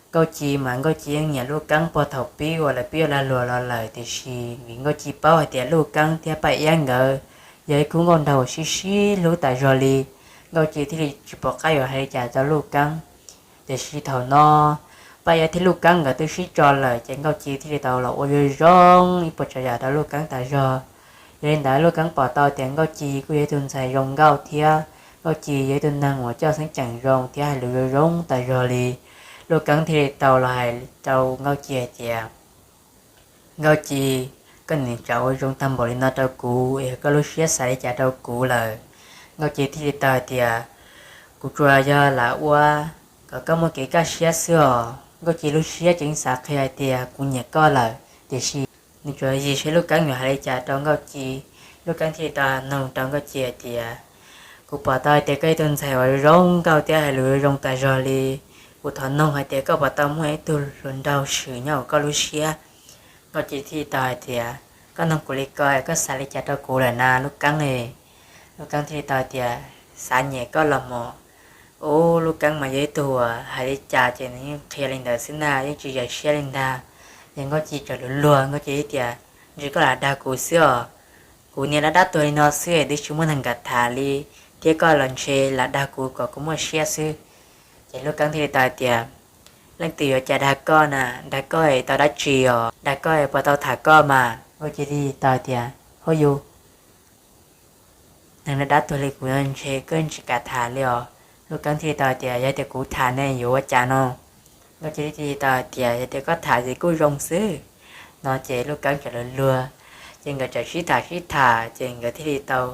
Nkauj Ci mas Nkauj Ci yeej nyiam Lub Keeb puag thaum pib uas lawv pib ua lag luam los lawm, tiam sis vim Nkauj Ci paub hais tias Lub Keeb thiab Paj Iab nkawd yog ib khub nkauj nraug uas sib sib hlub tas zog li, Nkauj Ci thiaj li tsis pom qab yuav hais li cas rau Lub Keeb. Tiam sis thaum no Paj Iab thiab Lub Keeb nkawd twb sib tso lawm ces Nkauj Ci thiaj li tau los ua zoo zoo ib puas tsav yam rau Lub Keeb tas zog. Yog li ntawd Lub Keeb pom tau tias Nkauj Ci kuj yog ib tug ntxhais zoo nkauj thiab Nkauj Ci yog ib tug neeg uas coj xeeb ceem zoo thiab hais lus zoo zoo tas zog li. Lub Keeb thiaj li tau los hais rau Nkauj Ci hais tias, Nkauj Ci, koj niam tsam ua zoo tag npaum li no rau kuv es koj lub siab xav li cas rau kuv lawm? Nkauj Ci thiaj li tau hais tias, Kuv tsuas yog lam ua kom koj muaj kev kaj siab xwb os. Nkauj Ci lub siab tseem xav qhia hais tias kuv nyiam koj lawm, tiam sis nws tsuas yig saib Lub Keeb yuav hais li cas rau Nkauj Ci. Lub Keeb thiaj li tau noog rau Nkauj Ci hais tias, Kuv pom tau hais tias koj ib tug ntxhais uas zoo nkauj thiab hais lus zoo tas zog li. Kuv thov noog hais tias koj puas tau muaj ib tug hluas nraug swm nyob hauv koj lub siab? Nkauj Ci thiaj li tau hais tias, Koj noog kuv li ko, koj xav li cas rau kuv lawm na Lub Keeb? Lub Keeb thiaj li tau hais tias, Xav nyiam koj los mos. Ub, Lub Keeb mas yog ib tug uas hais li cas ces nws yeej qhia li ntawd xwb ntag, yeej tsis zam siab li ntag. Ces Nkauj Ci txawm luag luag, Nkauj Ci tias, Ntshe koj lam dag kuv xwb os. Kuv niag dab dab tuag li no xwb twb tsis muaj neeg kam tham li, thiab koj los ntshe lam dag kuv kom kuv muaj siab xwb. Ces Lub Keeb thiaj li tau hais tias, Leej twg yuav cas dag koj na? Dag koj es tau dab tsi os? Dag koj es puas tau tham koj mas? Nkauj Ci thiaj li tau hais tias, Hauj yus, neeg dab dab tuag li kuv no ntshe koj tsis kam tham li os. Lub Keeb thiaj li tau hais tias, Yog tias kuv tham ne yuav ua cas no? Nkauj Ci thiaj li tau hais tias, Yog tias koj tham ces kuj zoo xwb. No ces Lub Keeb txawm luag luag, ces nkawd txawm sib tham sib tham ces nkawd thiaj li tau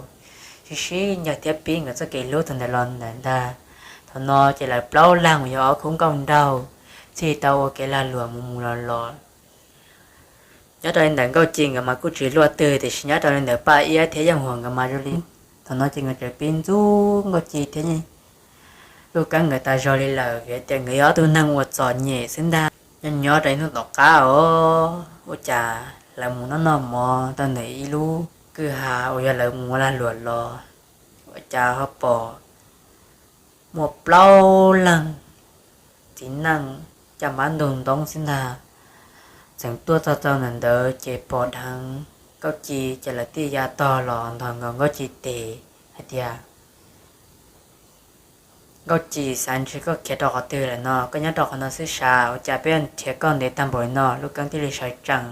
sib sib nco thiab pib nkawd txoj kev hlub thaum ntawd los ntawm ntag. Thaum no ces lawv plaub leeg uas yog ob khub nkauj nraug thiaj li tau ua kev lag luam mus mus los los. Nyob rau li ntawm Nkauj Ci nkawd mas kuj tsis luaj twg, tiam sis nyob rau li ntawm Paj Iab thiab Yeej Huas nkawd mas zoo li, thaum no ces nkawd txawm pib ntxub Nkauj Ci thiab Lub Keeb nkawd tas zog li lawm, vim tias nkawd yog ob tug neeg uas txom nyem xwb ntag. Nyob nyob rau ib hnub tom qab os, ua cas lawv mus noj noj mov rau ntawm ib lub kwj ha uas yog lawv mus ua lag luam los, ua cas ho pom muaj plaub leeg txiv neej caj npab ntug ntoo xwb ntag. Txawm tuaj txog rau ntawm ntawd ces pom dheev Nkauj Ci ces lawv thiaj ya tog los nthos nkaus Nkauj Ci tes hais tias, Nkauj Ci, xav ntshe koj khiav rau qhov twg lawm no, koj nyob rau qhov no xwb sav, ua cas peb nrhiav koj ntev tag npaum li no? Lub Keeb thiaj li sawv tsees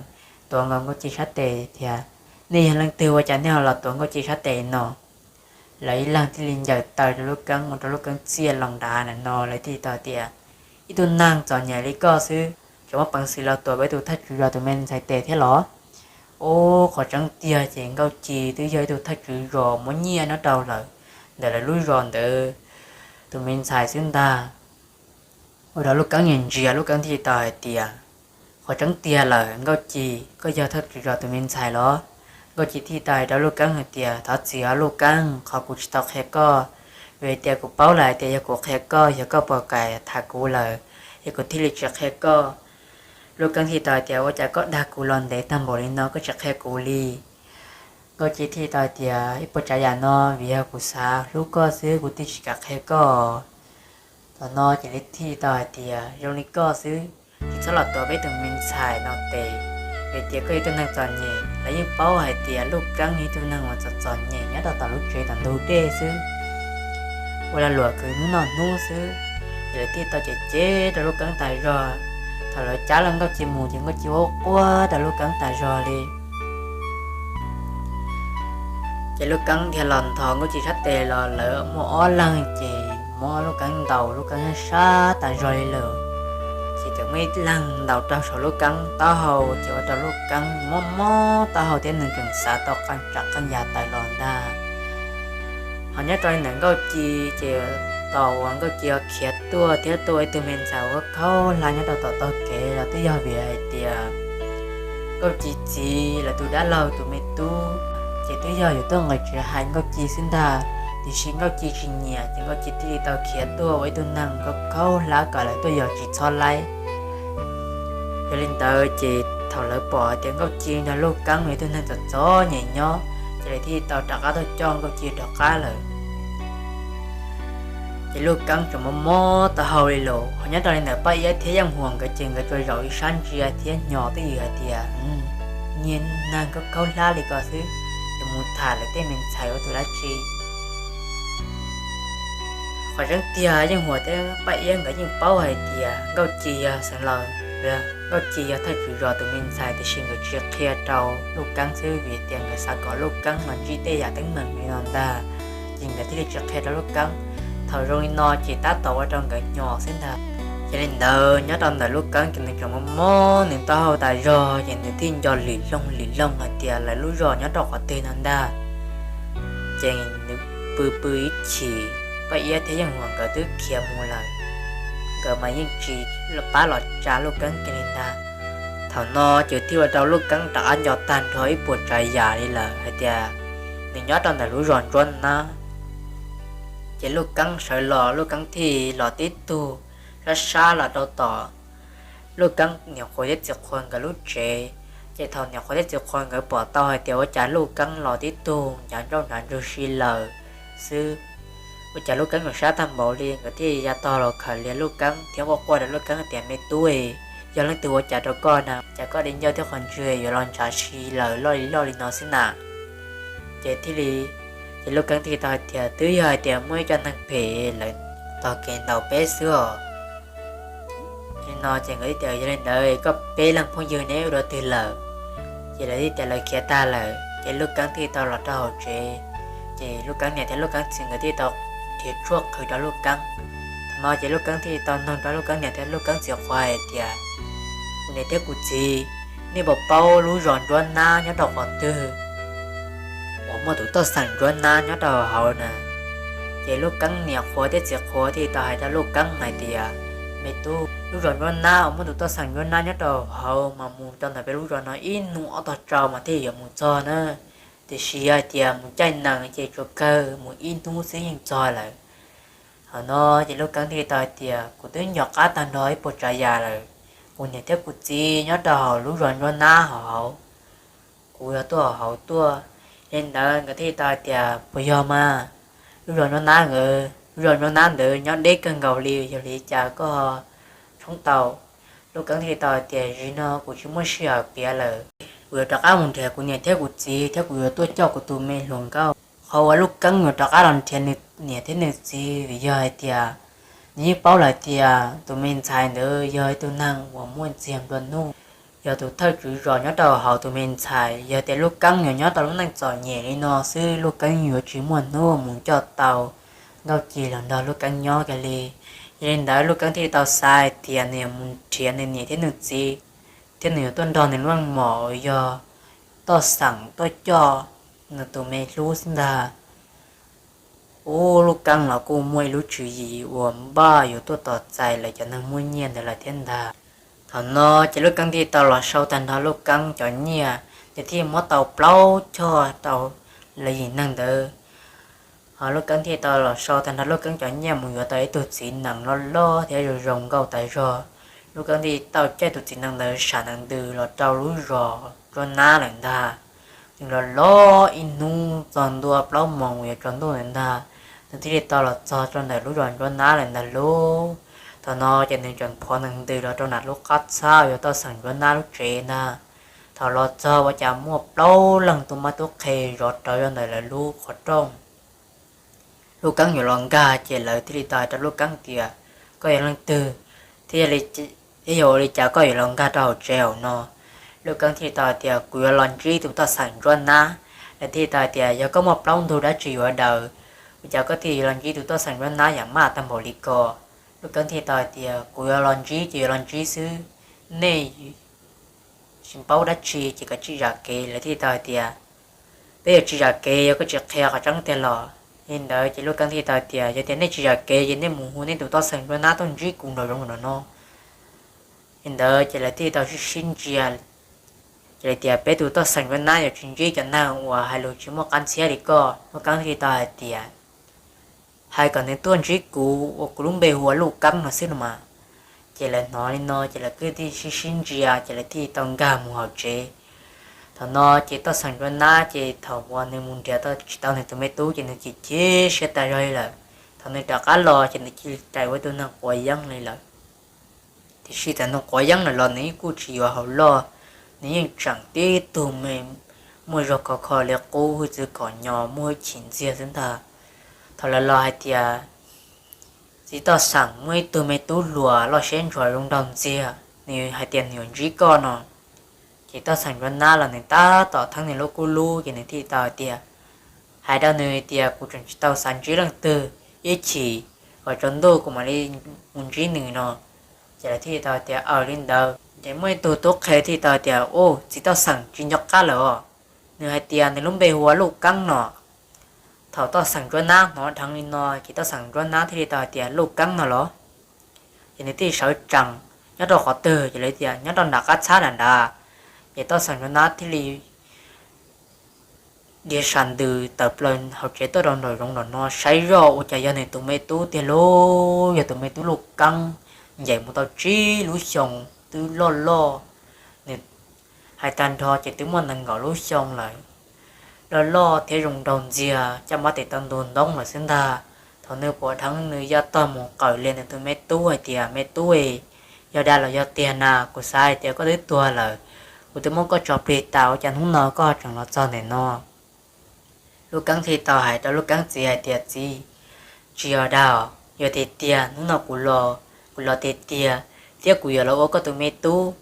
tuav nkaus Nkauj Ci sab tes tias, Nej yog leej twg ua cas nej ho los tuav Nkauj Ci sab tes no? Lawv ib leeg thiaj li ncaws taw rau Lub Keeb ua rau Lub Keeb txiaj loo nrad no, lawv thiaj tau tias, Ib tug neeg txom nyem li koj xwb, tseem muaj peev xwm los tuav peb tus thawj tswv zos tus me ntxhais tes thiab los? Ub, qhov tseeb tiag ces Nkauj Ci twb yog ib tug thawj tswv zos muab nyiaj nyob rau lawm, ntawm lawv lub zos ntawd tus me ntxhais xwb ntag. Ua rau Lub Keeb nyiam ntsia, Lub Keeb thiaj tau hais tias, Qhov tseeb tiag lawm Nkauj Ci, koj yog thawj tswv zos tus me ntxhais los? Nkauj Ci thiaj tau hais rau Lub Keeb hais tias, Thov txim os Lub Keeb, qhov kuv tsis tau qhia koj, vim tias kuv paub lawm hais tias yog kuv qhia koj, yog koj pom kev tham kuv lawm, es kuv thiaj li tsis qhia koj. Lub Keeb thiaj tau hais tias, Ua cas koj dag kuv los ntev tag npaum li no koj tsis qhia kuv li? Nkauj Ci thiaj tau hais tias, Ib puas tsav yam no vim yog kuv xav hlub koj xwb kuv thiaj tsis kam qhia koj. Thaum no ces lawv thiaj tau hais tias, Zoo li koj xwb, tsis txhob los tuav peb tus me ntxhais no tes, vim tias koj yog ib tug neeg txom nyem. Lawv yeej paub hais tias Lub Keeb yog ib tug neeg uas txom txom nyem nyob rau tom lub tsev tom ntug dej xwb, ua lag luam khwv hnub noj hnub xwb. Ces lawv thiaj tau cem cem rau Lub Keeb tas zog. Thaum lawv cab lawv Nkauj Ci mus ces Nkauj Ci ua quaj rau Lub Keeb tas zog li. Ces Lub Keeb thiaj los nthos Nkauj Ci sab tes los lawv muaj ob leeg ces muab Lub Keeb ntaus, Lub Keeb sab sab tas zog li lawm. Ces tseem muaj ib leeg ntaus rau saum Lub Keeb taub hau ces ua rau Lub Keeb mob mob taub hau thiab nws tseem xav tau qee tsam qee yam tawm los ntag. Ho nyob rau ntawm Nkauj Ci ces tos uas Nkauj Ci khiav tuaj thiab tuaj ua ib tug me ntxhais uas khaub hlab nyob rau tom taug kev los twb yog vim hais tias Nkauj Ci txiv lawv tus dab laug tus me tub ces twb yog yuav tuaj nqis tsev hais Nkauj Ci xwb ntag, tiam sis Nkauj Ci tsis nyiam ces Nkauj Ci thiaj li tau khiav tuaj ua ib tug neeg khaub hlab kom lawv tuaj yos tsis txhob laib. Yog li ntawd ces thaum lawv pom hais tias Nkauj Ci nrog Lub Keeb yog ib tug neeg txom txom nyem nyob ces lawv thiaj li tau rov qab tuaj coj Nkauj Ci rov qab lawm. Ces Lub Keeb tseem mob mob taub hau li lawm. Ho nyob rau li ntawm Paj Iab thiab Yeej Huas nkawd ces nkawd tsuas zaum ib sab ntsia thiab hnyos twj ywm hais tias, Niag neeg khaub khaub hlab li ko xwb, yuav mus tham lawv tej me ntxhais ua tus dab tsi? Qhov tseeb tiag Yeej Huas thiab Paj Iab nkawd yeej paub hais tias Nkauj Ci yog xeev laus, Nkauj Ci yog thawj tswv zos tus me ntxhais, tiam sis nkawd tsis qhia rau Lub Keeb xwb vim tias nkawd xav kom Lub Keeb los ntsib tej yam teeb meem li no ntag, ces nkawd thiaj li tsis qhia rau Lub Keeb. Thaum zoo li no ces tab tom ua rau nkawd hnyos xwb ntag. Yog li ntawd nyob rau ntawm Lub Keeb ces nws tseem mob mob nws taub hau tas zog ces nws thiaj nco lwm loog lwm loog hais tias lawv lub zos nyob rau qhov twg no ntag. Ces nws pw pw ib chim, Paj Iab thiab Yeej Huas nkawd twb khiav mus lawm, nkawd mas yeej tsis pab los tsa Lub Keeb kiag li ntag. Thaum no ces thiaj ua rau Lub Keeb rov qab nco tag nrho ib puas tsav yam li lawm hais tias nws nyob rau ntawm lub zos Ntsuab Nab. Ces Lub Keeb sawv los, Lub Keeb thiaj los tib tug sab sab los rau tom Lub Keeb niam qhuav thiab txiv qhuav nkawd lub tsev. Ces thaum niam qhuav thiab txiv qhuav nkawd pom tau hais tias ua cas Lub Keeb los tib tug ncav nrauj ncav ntsug si lawm xwb, ua cas Lub Keeb yuav sab tag npaum li, nkawd thiaj ya tog los khaws lias Lub Keeb thiab quaj quaj rau Lub Keeb tias, Me tub, yog leej twg ua cas rau koj na, cas koj di ncauj thiab qhov ntswg yuav los ntshav si lawm loj li loj li no xwb na? Ces thiaj li, ces Lub Keeb thiaj tau hais tias, Twb yog hais tias muaj ib co neeg phem lawv tog kev ntaus peb xwb os. Li no ces nkawd thiaj tias, Yog li ntawd koj peb leeg phooj ywg neb ua dua twg lawm? Ces lawv thiaj tias lawv khiav tag lawm. Ces Lub Keeb thiaj tau los rau hauv tsev. Ces Lub Keeb niam thiab Lub Keeb txiv nkawd thiaj tau nrhiav tshuaj qhwv rau Lub Keeb. Thaum no ces Lub Keeb thiaj tau nug rau Lub Keeb niam thiab Lub Keeb txiv qhuav hais tias, Kuv niam thiab kuv txiv, nej puas paub lub zos Ntsuab Nab nyob rau qhov twg uas muaj tus toj xeem Ntsuab Nab nyob rau hauv na? Ces Lub Keeb niam qhuav thiab txiv qhuav thiaj tau hais rau Lub Keeb hais tias, Me tub, lub zos Ntsuab Nab uas muaj tus toj xeem Ntsuab Nab nyob rau hauv mas mus rau ntawm peb lub zos no ib hnub ob tog tsau mas thiaj yuav mus txog na. Tiam sis yog hais tias mus caij nees ces tsuas kawg mus ib hnub xwb yeej txog lawm. Thaum no ces Lub Keeb thiaj tau hais tias, Kuv twb nco qab tag nrho ib puas tsav yam lawm. Kuv niam thiab kuv txiv nyob rau hauv lub zos Ntsuab Nab hauv hauv. Kuv yog tuaj hauv hauv tuaj. Yog li ntawd nkawd thiaj tau hais tias, Puas yog mas? Lub zos Ntsuab Nab nkawd, lub zos Ntsuab Nab ntawd nyob deb kawg nkaus li, yog li cas koj tshoob tau? Lub Keeb thiaj tau hais tias, Zaum no kuv tsis muaj sij hawm piav lawm. Kuv yuav rov qab mus nrhiav kuv niam thiab kuv txiv thiab kuv yuav tuaj coj kuv tus me hluas nkauj. Qhov uas Lub Keeb yuav rov qab los nrhiav nws niam thiab nws txiv vim yog hais tias nws yeej paub lawm tias tus me ntxhais ntawd yog ib tug neeg uas muaj ntxiag nplua nuj, yog tus thawj tswv zos nyob rau hauv tus me ntxhais. Yog tias Lub Keeb yuav nyob rau lub neej txom nyem li no xwb, Lub Keeb yuav tsis muaj hnub mus coj tau Nkauj Ci los nrog Lub Keeb nyob kiag li. Yog li ntawd Lub Keeb thiaj tau xav hais tias nws yuav mus nrhiav nws niam thiab nws txiv, thiab nws yuav tuaj nrog nws lub mom yog Toj Xeem tuaj coj nws tus me hlub xwb ntag. Ub, Lub Keeb los kuj muaj ib lub tswv yim uas npaj yuav tuaj tos txais lawv cov neeg muaj nyiaj ntawd lawm thiab ntag. Thaum no ces Lub Keeb thiaj tau los sau tag nrho Lub Keeb cov nyiaj, ces thiaj muab tau plaub choj rau lawv yim neeg ntawd. Ho Lub Keeb thiaj tau los sau tag nrho Lub Keeb cov nyiaj mus yuav tau ib tug txiv nees loj loj thiab zoo zoo nkauj tas zog. Lub Keeb thiaj tau caij tus txiv nees ntawd sam nees ntws los rau lub zos Ntsuab Nab lawm ntag. Nws los los ib hnub txog ntua plaub moos uas yuav tsaus ntuj ntawd ntag, nws thiaj li tau los txog rau ntawm lub zos Ntsuab Nab lawm ntag lauj. Thaum no ces nws tseem phov nees ntws los rau nram lub qab txhab uas yog Toj Xeem Ntsuab Nab lub tsev ntag. Thaum los txog ua cas muaj plaub leeg tub mab tub qhe zov rawv rau ntawm lawv lub qhov rooj. Lub Keeb yuav los nkag ces lawv thiaj li tau hais rau Lub Keeb tias, koj yog leej twg, thiab yog ua li cas koj yuav los nkag rau hauv tsev hauv no? Lub Keeb thiaj li tau hais tias, kuv yuav los ntsib tus Toj Xeem Ntsuab Nab. Lawv thiaj li tau hais tias, yog koj muaj plaub ntug dab tsi yuav daws, ua cas koj thiaj yuav los ntsib tus Toj Xeem Ntsuab Nab yam maj tag npaum li ko? Lub Keeb thiaj li tau hais tias, kuv yuav los ntsib ces yuav los ntsib xwb, nej tsis paub dab tsi ces kav tsij zam kev. Lawv thiaj li tau hais tias, peb yuav tsis zam kev, yog koj tsis qhia qhov tseeb tiag los. Li ntawd ces Lub Keeb thiaj li tau hais tias, yog tias nej tsis zam kev ces nej mus hu nej tus Toj Xeem Ntsuab Nab tuaj ntsib kuv nraum zoov nraum no. Li ntawd ces lawv thiaj li tau sib sib ntsia, ces lawv tias, peb tus Toj Xeem Ntsuab Nab yuav tsis ntsib cov neeg uas hais lus tsis muaj qab ntxhiab li koj. Lub Keeb thiaj li tau hais tias, hais kom nws tuaj ntsib kuv uas kuv lub npe hu ua Lub Keeb no xwb los mas. Ces lawv hnov li no ces lawv kuj thiaj sib sib ntsia ces lawv thiaj li tau nkag mus hauv tsev. Thaum no ces Toj Xeem Ntsuab Nab ces thaum uas nws mus nrhiav tsis tau nws tus me tub ces nws chim chim siab tas zog li lawm. Thaum nws rov qab los ces nws cia li rais ua ib tug neeg quav yeeb li lawm. Tiam sis txawm nws quav yeeb lawm los nws yeej kuj tsis yuav hauv loj, nws yeej tseem tib tug me muaj zog khov kho li qub, hwj txwv kom nyo, muaj hwj chim ntxiag xwb ntag. Thaum lawv los hais tias, txiv Toj Xeem muaj ib tug me tub hluas loj siab ntshua zoo nraug ntxiag, nws hais tias nws yuav ntsib koj no. Ces Toj Xeem Ntsuab Nab los nws tab tom theeb nws lub kub lub ces nws thiaj tau hais tias, hais rau nws tias, kuv tseem tsis tau xav ntsib leej twg, ib chim kom tsaus ntuj kuv mam li mus ntsib nws no. Ces lawv thiaj tau hais tias, aws, li ntawd. Ces muaj ib tug tub qhe thiaj tau hais tias, u, txiv Toj Xeem tsis nco qab lawm os, nws hais tias nws lub npe hu ua Luj Keeb no. Thaum Toj Xeem Ntsuab Nab hnov dheev li no ces Toj Xeem Ntsuab Nab thiaj li tau hais tias, Luj Keeb no los? Ces nws thiaj sawv tsees, nyob rau qhov twg? Ces lawv tias, nyob rau nram qab txhab nram nrad. Ces Toj Xeem Ntsuab Nab thiaj li dhia sam ntws tawm plaws hauv tsev tuaj rau nraum zoov nraum no saib zoj ua cas yog nws tus me tub tiag lauj, yog tus me tub Luj Keeb, ncaim mus tau tsib lub xyoo twb loj loj. Nws hais tag nrho ces twb muaj nees nkaum lub xyoo lawm, loj loj thiab zoo nraug ntxiag, caj npab tes taw ntuag ntoob lawm xwb ntag. Thaum nws pom dheev nws ya tog mus qawm lias nws tus me tub hais tias, me tub, yog dag los yog tiag na? Kuv xav hais tias koj twb tuag lawm, kuv twb muab koj tso plig tas, ua cas hnub no koj tseem los txog ntawm no? Luj Keeb thiaj tau hais rau Luj Keeb txiv hais tias, txiv, tsis yog dag, yog tiag tiag hnub no kuv los, kuv los tiag tiag, thiab kuv yuav los ua koj tus me tub.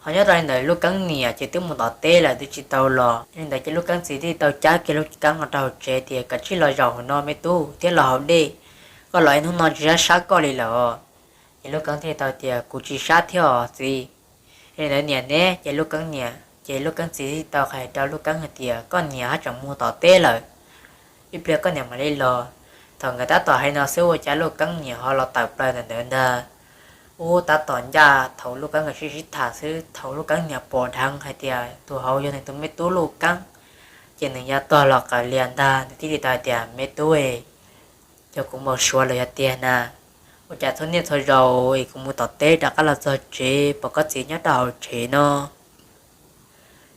Ho nyob rau li ntawd Luj Keeb niam ces twb mus tom teb lawm twb tsis tau los. Li ntawd ces Luj Keeb txiv thiaj tau cab kiag Luj Keeb los rau hauv tsev tias, kav tsij los zaum hauv no me tub, thiab los haus dej, koj los ib hnub no tsis sab sab koj li lawm. Ces Luj Keeb thiaj tau tias, kuv tsis sab thiab os txiv. Li ntawd niam ne? Ces Luj Keeb niam, ces Luj Keeb txiv thiaj tau hais rau Luj Keeb hais tias, koj niam haj tseem mus tom teb lawm, ib pliag koj niam mam li los. Thaum nkawd tab tom hais no xwb ua cas Luj Keeb niam ho los tawm plaws ntawm ntawd ntag. Ub, tab tom ncaj thaum Luj Keeb nkawd sib sib tham xwb, thaum Luj Keeb niam pom dheev hais tias tus hauv yog nws tus me tub Luj Keeb, ces nws ya tog los qawm lias ntag, nws thiaj li tau hais tias, me tub, yog kuv npau suav los yog tiag na? Ua cas txhua niaj txhua zaus es kuv mus tom teb rov qab los txog tsev pom koj txiv nyob rau hauv tsev no,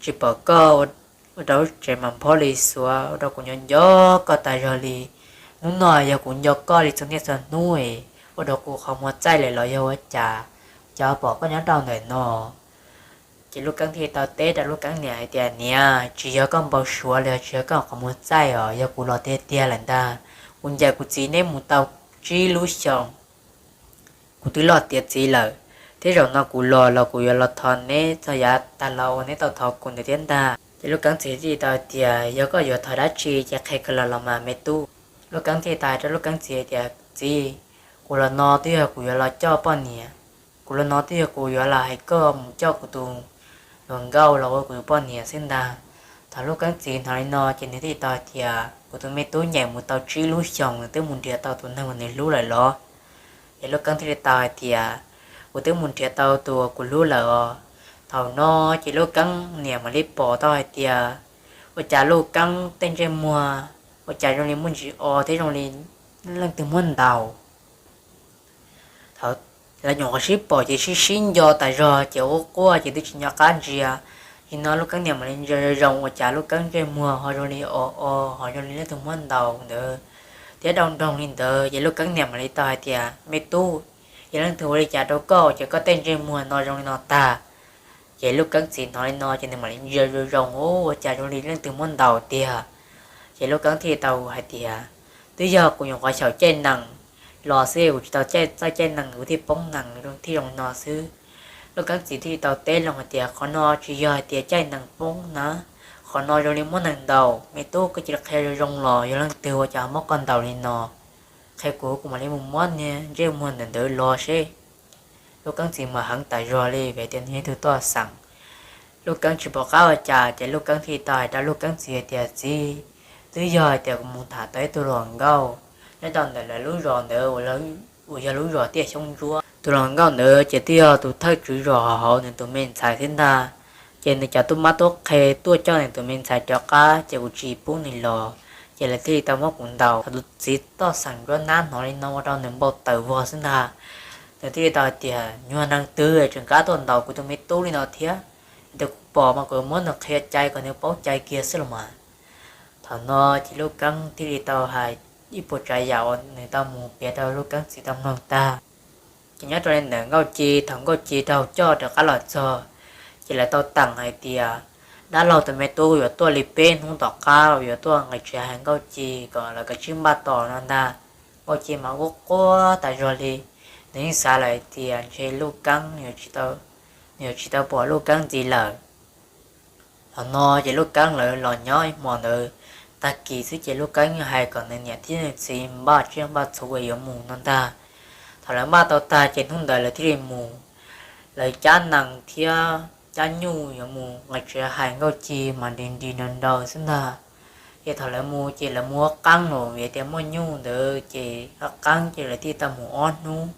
tsis pom koj, ua rau lub tsev mas nphob li xuav, ua rau kuv nco nco koj tas zog li. Hnub no yog kuv nco koj li txhua niaj txhua hnub es ua rau kuv qhov muag txaij lawm los yog ua cas, cas pom koj nyob rau ntawm no? Ces Lub Keeb thiaj li tau teb rau Lub Keeb niam hais tias, Niam, tsis yog koj npau suav los yog tsis yog koj qhov muag txaij os, yog kuv los tiag tiag lawm ntag. Kuv ncaim kuv txiv neb mus tau tsib lub xyoos, kuv twb loj tiav txiv lawm, thiab zaum no kuv los los kuv yuav los thov neb txog yav tag los uas neb tau thov kuv ntawd thiab ntag. Ces Lub Keeb txiv thiaj li tau hais tias, Yog koj yuav thov dab tsi ces qhia kiag los los mas me tub. Lub Keeb thiaj li tau hais rau Lub Keeb txiv hais tias, Txiv, kuv los no twb yog kuv yuav los coj poj niam, kuv los no twb yog kuv yuav los hais koj mus coj kuv tus hluas nkauj los ua kuv tus poj niam xwb ntag. Thaum Lub Keeb txiv hnov li no ces nws thiaj li tau hais tias, Kuv tus me tub ncaim mus tau tsib lub xyoos nws twb mus nrhiav tau tus neeg uas nws hlub lawm los? Ces Lub Keeb thiaj li tau hais tias, Kuv twb mus nrhiav tau tus uas kuv hlub lawm os. Thaum no ces Lub Keeb niam mam li pom tau hais tias, ua cas Lub Keeb tej ntsej muag ua cas zoo li muaj ntsis o thiab zoo li leej twg muab ntaus. Thaum lawv nyuam qhuav sib pom ces sib sib nco tas zog ces quaj quaj ces twb tsis nco qab ntsia. Nim no Lub Keeb niam mam li ntsia zoo zoo ua cas Lub Keeb ntsej muag ho zoo li o o, ho zoo li leej twg muab ntaus ntawd thiab dau nroog li ntawd. Ces Lub Keeb niam mam li tau hais tias, Me tub, yog leej twg ua li cas rau koj ces koj tej ntsej muag no zoo li no tag? Ces Lub Keeb txiv hnov li no ces nws mam li ntsia zoo zoo, ua cas zoo li leej twg muab ntaus tiag. Ces Lub Keeb thiaj li tau hais tias, Twb yog kuv nyuam qhuav xyaum caij nees los xwb, kuv tsis tau caij txoj caij nees kuv thiaj poob nees thiaj zoo li no xwb. Lub Keeb txiv thiaj li tau teb loo hais tias, Qhov no tsis yog hais tias caij nees poob na, qhov no zoo li muab nees ntaus. Me tub, koj cia li qhia zoo zoo los yog leej twg ua cas muab koj ntaus li no. Qhia kuv, kuv mam li mus muab niag ntsej muag ntawm ntawd los seb. Lub Keeb txiv mas heev tas zog li vim tias nws yog ib tug toj xeem. Lub Keeb tsis pom qab ua cas ces Lub Keeb thiaj li tau hais rau Lub Keeb txiv hais tias, Txiv, twb yog hais tias kuv mus tham tau ib tug hluas nkauj nyob rau ntawm lawv lub zos ntawd uas yog lub zos Tiaj Xyoob Ntsuab. Tus hluas nkauj ntawd ces twb yog tus thawj tswv zos hauv nws tus me ntxhais xwb ntag. Ces nws cov tub mab tub qhe tuaj coj nws tus me ntxhais rov qab ces kuv tsis pub nws los, ces lawv thiaj li tau muab kuv ntaus. Thaum tus txiv toj xeem Ntsuab Nab hnov li no ua rau nws npau taws vog xwb ntag. Nws thiaj li tau hais tias, Nyuag neeg twg tseem kam tuaj ntaus kuv tus me tub li no thiab? Yog tias kuv pom mas kuv muab nws qhia cai kom nws paub cai kiag xwb los mas. Thaum no ces Lub Keeb thiaj li tau hais ib puas tsav yam uas nws tau mus piav rau Lub Keeb txiv tau mloog tag. Ces nyob rau li ntawm Nkauj Ci, thaum Nkauj Ci raug coj rov qab los txog, ces lawv tau teem hais tias dab laug tus me tub yuav tuaj li peb hnub tom qab yuav tuaj nqis tsev hais Nkauj Ci kom lawv kav tsij npaj tos no ntag. Nkauj Ci mas quaj quaj tas zog li, nws yeej xav lawm hais tias ntshe Lub Keeb, nws yuav tsis tau pom Lub Keeb ntxiv lawm. Thaum no ces Lub Keeb lawv los nyob ib hmos ntawd tag kis xwb ces Lub Keeb hais kom nws niam thiab nws txiv npaj tsiaj npaj txhuv uas yuav mus no ntag. Thaum lawv npaj tau tag ces hnub ntawd lawv thiaj li mus. Lawv cab nees thiab cab nyuj yuav mus nqis tsev hais Nkauj Ci mas nris nris nraus nraus xwb ntag. Ces thaum lawv mus ces lawv mus ua qeeb los vim tias muaj nyuj ntawd ces ua qeeb ces lawv thiaj tau mus ob hnub.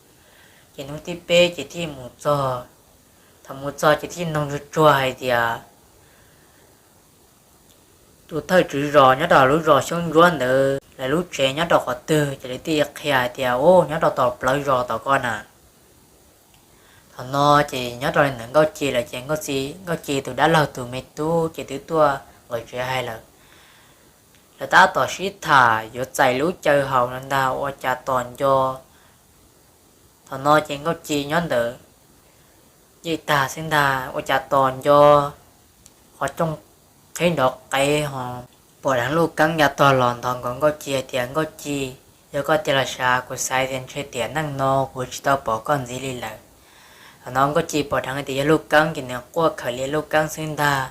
Ces hnub thib peb ces thiaj mus txog. Thaum mus txog ces thiaj noog tsuag tsuag hais tias tus thawj tswv zos nyob rau lub zos Xyoob Ntsuab ntawd lawv lub tsev nyob rau qhov twg, ces lawv thiaj qhia hais tias, Ub, nyob rau tom plawv zos tom ko na. Thaum no ces nyob rau li ntawm Nkauj Ci lawm ces Nkauj Ci tus dab laug tus me tub ces twb tuaj nqis tsev hais lawm. Lawv tab tom sib tham yuav txais lub caw haus no ntag ua cas tos nco. Thaum no ces Nkauj Ci nyob ntawd yeej tag xwb ntag ua cas tos nco qhov rooj qhib nrov qev ho pom dheev Lub Keeb ya tog los nthos nkaus Nkauj Ci hais tias, Nkauj Ci, yog koj tiag los sav, kuv xav tias ntshe tiam neej no kuv tsis tau pom koj ntxiv li lawm. Thaum no Nkauj Ci pom dheev tias yog Lub Keeb ces nws quaj khaws li Lub Keeb xwb ntag,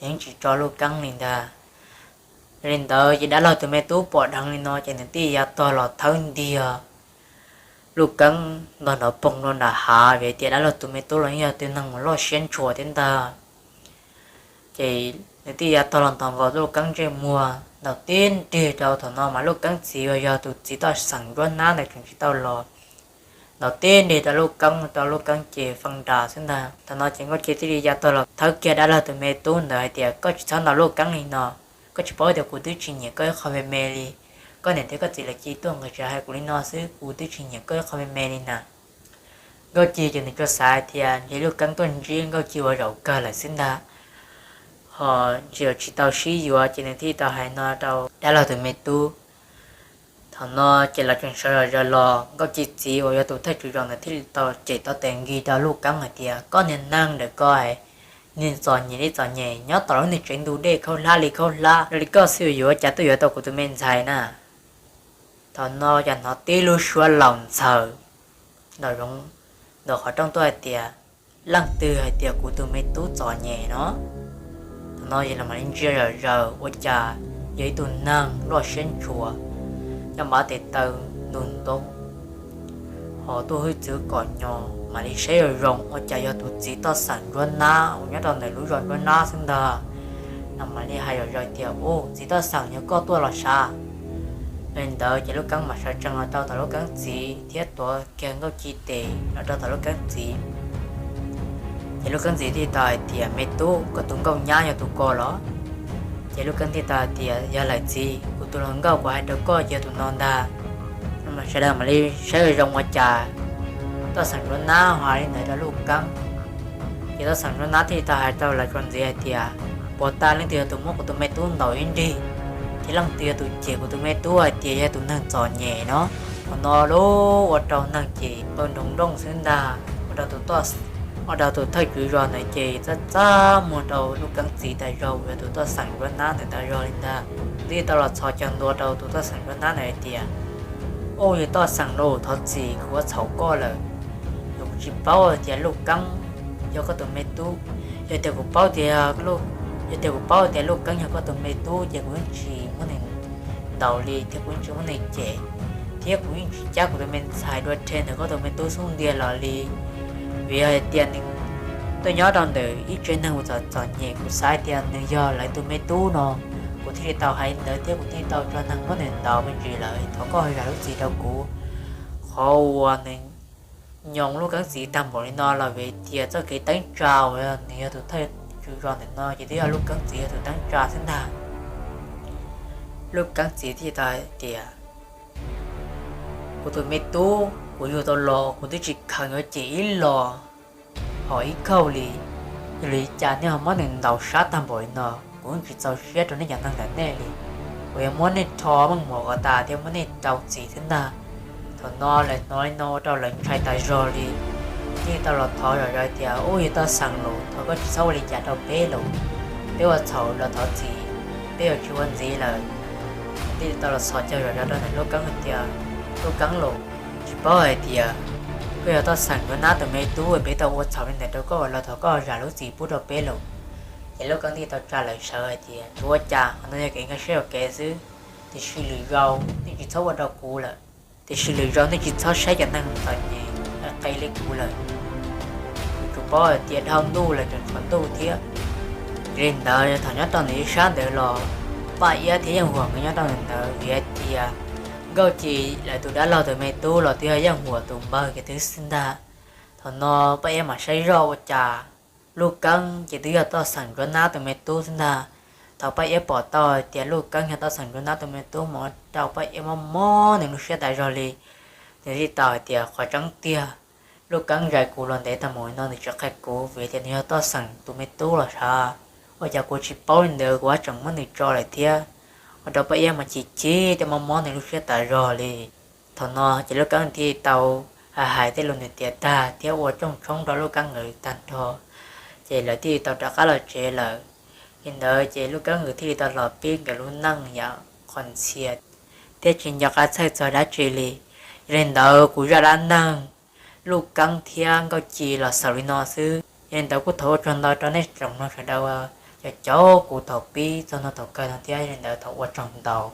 nws yeej tsis tso Lub Keeb li ntag. Yog li ntawd ces dab laug tus me tub pom dheev li no ces nws thiaj ya tog los thawb ntiag Lub Keeb ntog nrov poog rau nram hav vim tias dab laug tus me tub los yeej yog tus neeg uas loj siab ntshua thiab ntag. Ces nws thiaj ya tog los nthos nkaus Lub Keeb ntsej muag ntaus tib nrig rau. Thaum no mas Lub Keeb txiv uas yog tus txiv toj xeem Ntsuab Nab ntawd tseem tsis tau los, ntaus tib nrig rau Lub Keeb rau Lub Keeb ces fee nras xwb ntag. Thaum no ces Nkauj Ci thiaj li ya tog los thawb kiag dab laug tus me tub ntawd hais tias, Koj tsis txhob ntaus Lub Keeb li no, koj tsis paub tias kuv twb tsis nyiam koj ib qho me me li. Koj niam thiab koj txiv lawv cia li tuaj nqis tsev hais kuv li no xwb, kuv twb tsis nyiam koj ib qho me me li na. Nkauj Ci ces nws tsuas xav hais tias ntshe Lub Keeb tuaj ntsib Nkauj Ci ua zaum kawg lawm xwb ntag, ho ntshe yuav tsis tau sib yuav ces nws thiaj tau hais no rau dab laug tus me tub. Thaum no ces lawv tseem sawv zom zaws los, Nkauj Ci txiv uas yog tus thawj tswv zos ntawd thiaj li tau cem tau tes nkig rau Lub Keeb hais tias, Koj niag neeg ntawm ko es Niag txom nyem li txom nyem nyob tom lub niag tsev ntug dej khaub hlab li khaub hlab li koj xwb yuav ua cas tuaj yuav tau kuv tus me ntxhais na. Thaum no cas hnov tib lub suab laus ntxhaws nraum zoov, nraum qhov rooj tuaj hais tias, leej twg hais tias kuv tus me tub txom nyem no? Thaum no yog los mam li ntsia zom zaws ua cas yog ib tug neeg loj siab ntshua, coj npav tes taw ntug ntoo, ho tuaj hwj txwv kom nyo, mam li saib zoo zoo ua cas yog tus txiv toj xeem nruab nab uas nyob rau ntawm lub zos nruab nab xwb ntag. Los mam li hais zom zaws tias, u, txiv toj xeem, yog koj tuaj los sav? Li ntawd ces Lub Keeb mam sawv tsees los rau tom Lub Keeb txiv thiab tuav kiag Nkauj Ci tes los rau tom Lub Keeb txiv. Ces Lub Keeb txiv thiaj tau hais tias, me tub, koj tus nkauj nyab yog tus ko los? Ces Lub Keeb thiaj tau hais tias, yog lawm txiv, kuv tus hluas nkauj kuv hais rau koj ces yog tus no ntag. Sawv daws mam li saib zoo ua cas toj xeem nruab nab ho hais li ntawd rau Lub Keeb. Ces toj xeem nruab nab thiaj tau hais rau lawv txuas ntxiv hais tias, puas tas leej twg yog tus muab kuv tus me tub ntaus ib nrig, thiab leej twg yog tus cem kuv tus me tub hais tias yog tus neeg txom nyem no? Thaum no lub ua rau neeg ces qw nroo nrooj xwb ntag. Ua rau tus thawj tswv zos ntawd ces txaj txaj muag rau Lub Keeb txiv tas zog uas yog tus toj xeem nruab nab ntawd tas zog li ntag. Thiaj tau los txhos caug ntua rau tus toj xeem nruab nab ntawd hais tias, u, yog toj xeem lauj, thov txim, kuv ua txhaum koj lawm. Yog kuv tsis paub hais tias Lub Keeb yog koj tus me tub, yog tias kuv paub tias, yog tias kuv paub tias Lub Keeb yog koj tus me tub ces kuv yeej tsis muab nws ntaus li thiab kuv yeej tsis muab nws cem, thiab kuv yeej tsis cab kuv tus me ntxhais dua rhe ntawm koj tus me tub xub ntiag los li. Vim yog hais tias nws tuaj nyob rau ntawm ib tsev neeg uas txom txom nyem, kuv xav hais tias nws yog lawv tus me tub no, kuv thiaj li tau hais li ntawd thiab kuv thiaj tau tso neeg muab nws ntaus me ntsis lawm. Thov koj zam lub txim rau kuv. Qhov uas nws nyoos Lub Keeb txiv tag npaum li no los vim tias txoj kev teeb tsa uas nws yog tus thawj tswv zos ntawm no ces twb yog Lub Keeb txiv yog tus teeb tsa xwb ntag. Lub Keeb txiv thiaj tau hais tias, kuv tus me tub, kuv yug tau los kuv twb tsis kheev yuav cem ib los hom ib kauj li. Yog li cas nej ho muab nws ntaus sab tag npaum li no? Kuv yeej tsis txaus siab rau nej cov neeg ntawm nej li. Kuv yuav muab nej rho meej mom kom tas thiab muab nej rau txim xwb ntag. Thaum no lawv hnov li no ua rau lawv ntshai tas zog li, thiaj tau los thov zom zaws tias, u, yog toj xeem lauj, thov koj tsis txhob ua li cas rau peb lauj, peb ua txhaum los thov txim, peb yuav tsis ua ntxiv lawm. Thiaj tau los txhos caug zom zaws rau ntawm Lub Keeb hais tias, Lub Keeb lauj, tsis paub hais tias koj yog toj xeem nruab nab tus me tub, peb tau ua txhaum li ntawd rau koj los thov koj zam lub txim pub rau peb lauj. Ces Lub Keeb thiaj tau tsa lawv sawv hais tias, tsis ua cas, qhov no yog kev nkag siab ua kev xwb, tiam sis lwm zaus nej tsis txhob ua rau kuv lawm, tiam sis lwm zaus nej tsis txhob saib cov neeg txom nyem qe li kuv lawm. Kuv tsuas paub hais tias dhau ntuj los tseem tshuav ntuj thiab. Yog li ntawd thaum nyob rau ntawm ib sab ntawd los Paj Iab thiab Yeej Huam nkawd nyob rau ntawm ntawd vim hais tias Nkauj Ci lawv tus dab laug tus me tub los twb yog Yeej Huam tus npawg kiag twb xwb ntag. Thaum no Paj Iab mam saib zoj ua cas Lub Keeb ces twb yog toj xeem nruab nab tus me tub xwb ntag. Thaum Paj Iab pom tau hais tias Lub Keeb yog toj xeem nruab nab tus me tub mas ua rau Paj Iab mob mob nws lub siab tas zog li. Nws thiaj tau hais tias qhov tseeb tiag, Lub Keeb zais kuv los ntev tag npaum li no nws tsis qhia kuv vim tias nws yog toj xeem tus me tub los sav. Ua cas kuv tsis paub li ntawd kuv haj tseem muab nws tso lawm thiab. Ua rau Paj Iab mas chim chim thiab mob mob nws lub siab tas zog li. Thaum no ces Lub Keeb thiaj tau hais hais tej lus niam tiam tag thiab ua rooj tshoob rau Lub Keeb nkawd tag nrho, ces lawv thiaj tau rov qab los tsev lawm. Li ntawd ces Lub Keeb nkawd thiaj li tau los pib nkawd lub neej yam qhuas ntxhias thiab tsis nco qab txhawj txog dab tsi li. Yog li ntawd kuv zaj dab neeg Lub Keeb thiab Nkauj Ci los xaus li no xwb. Yog li ntawd kuj thov ua tsaug ntau rau nej tsoom mloog sawv daws uas caum kuv thaum pib txog no thaum kawg no thiab, yog li ntawd thov ua tsaug ntau.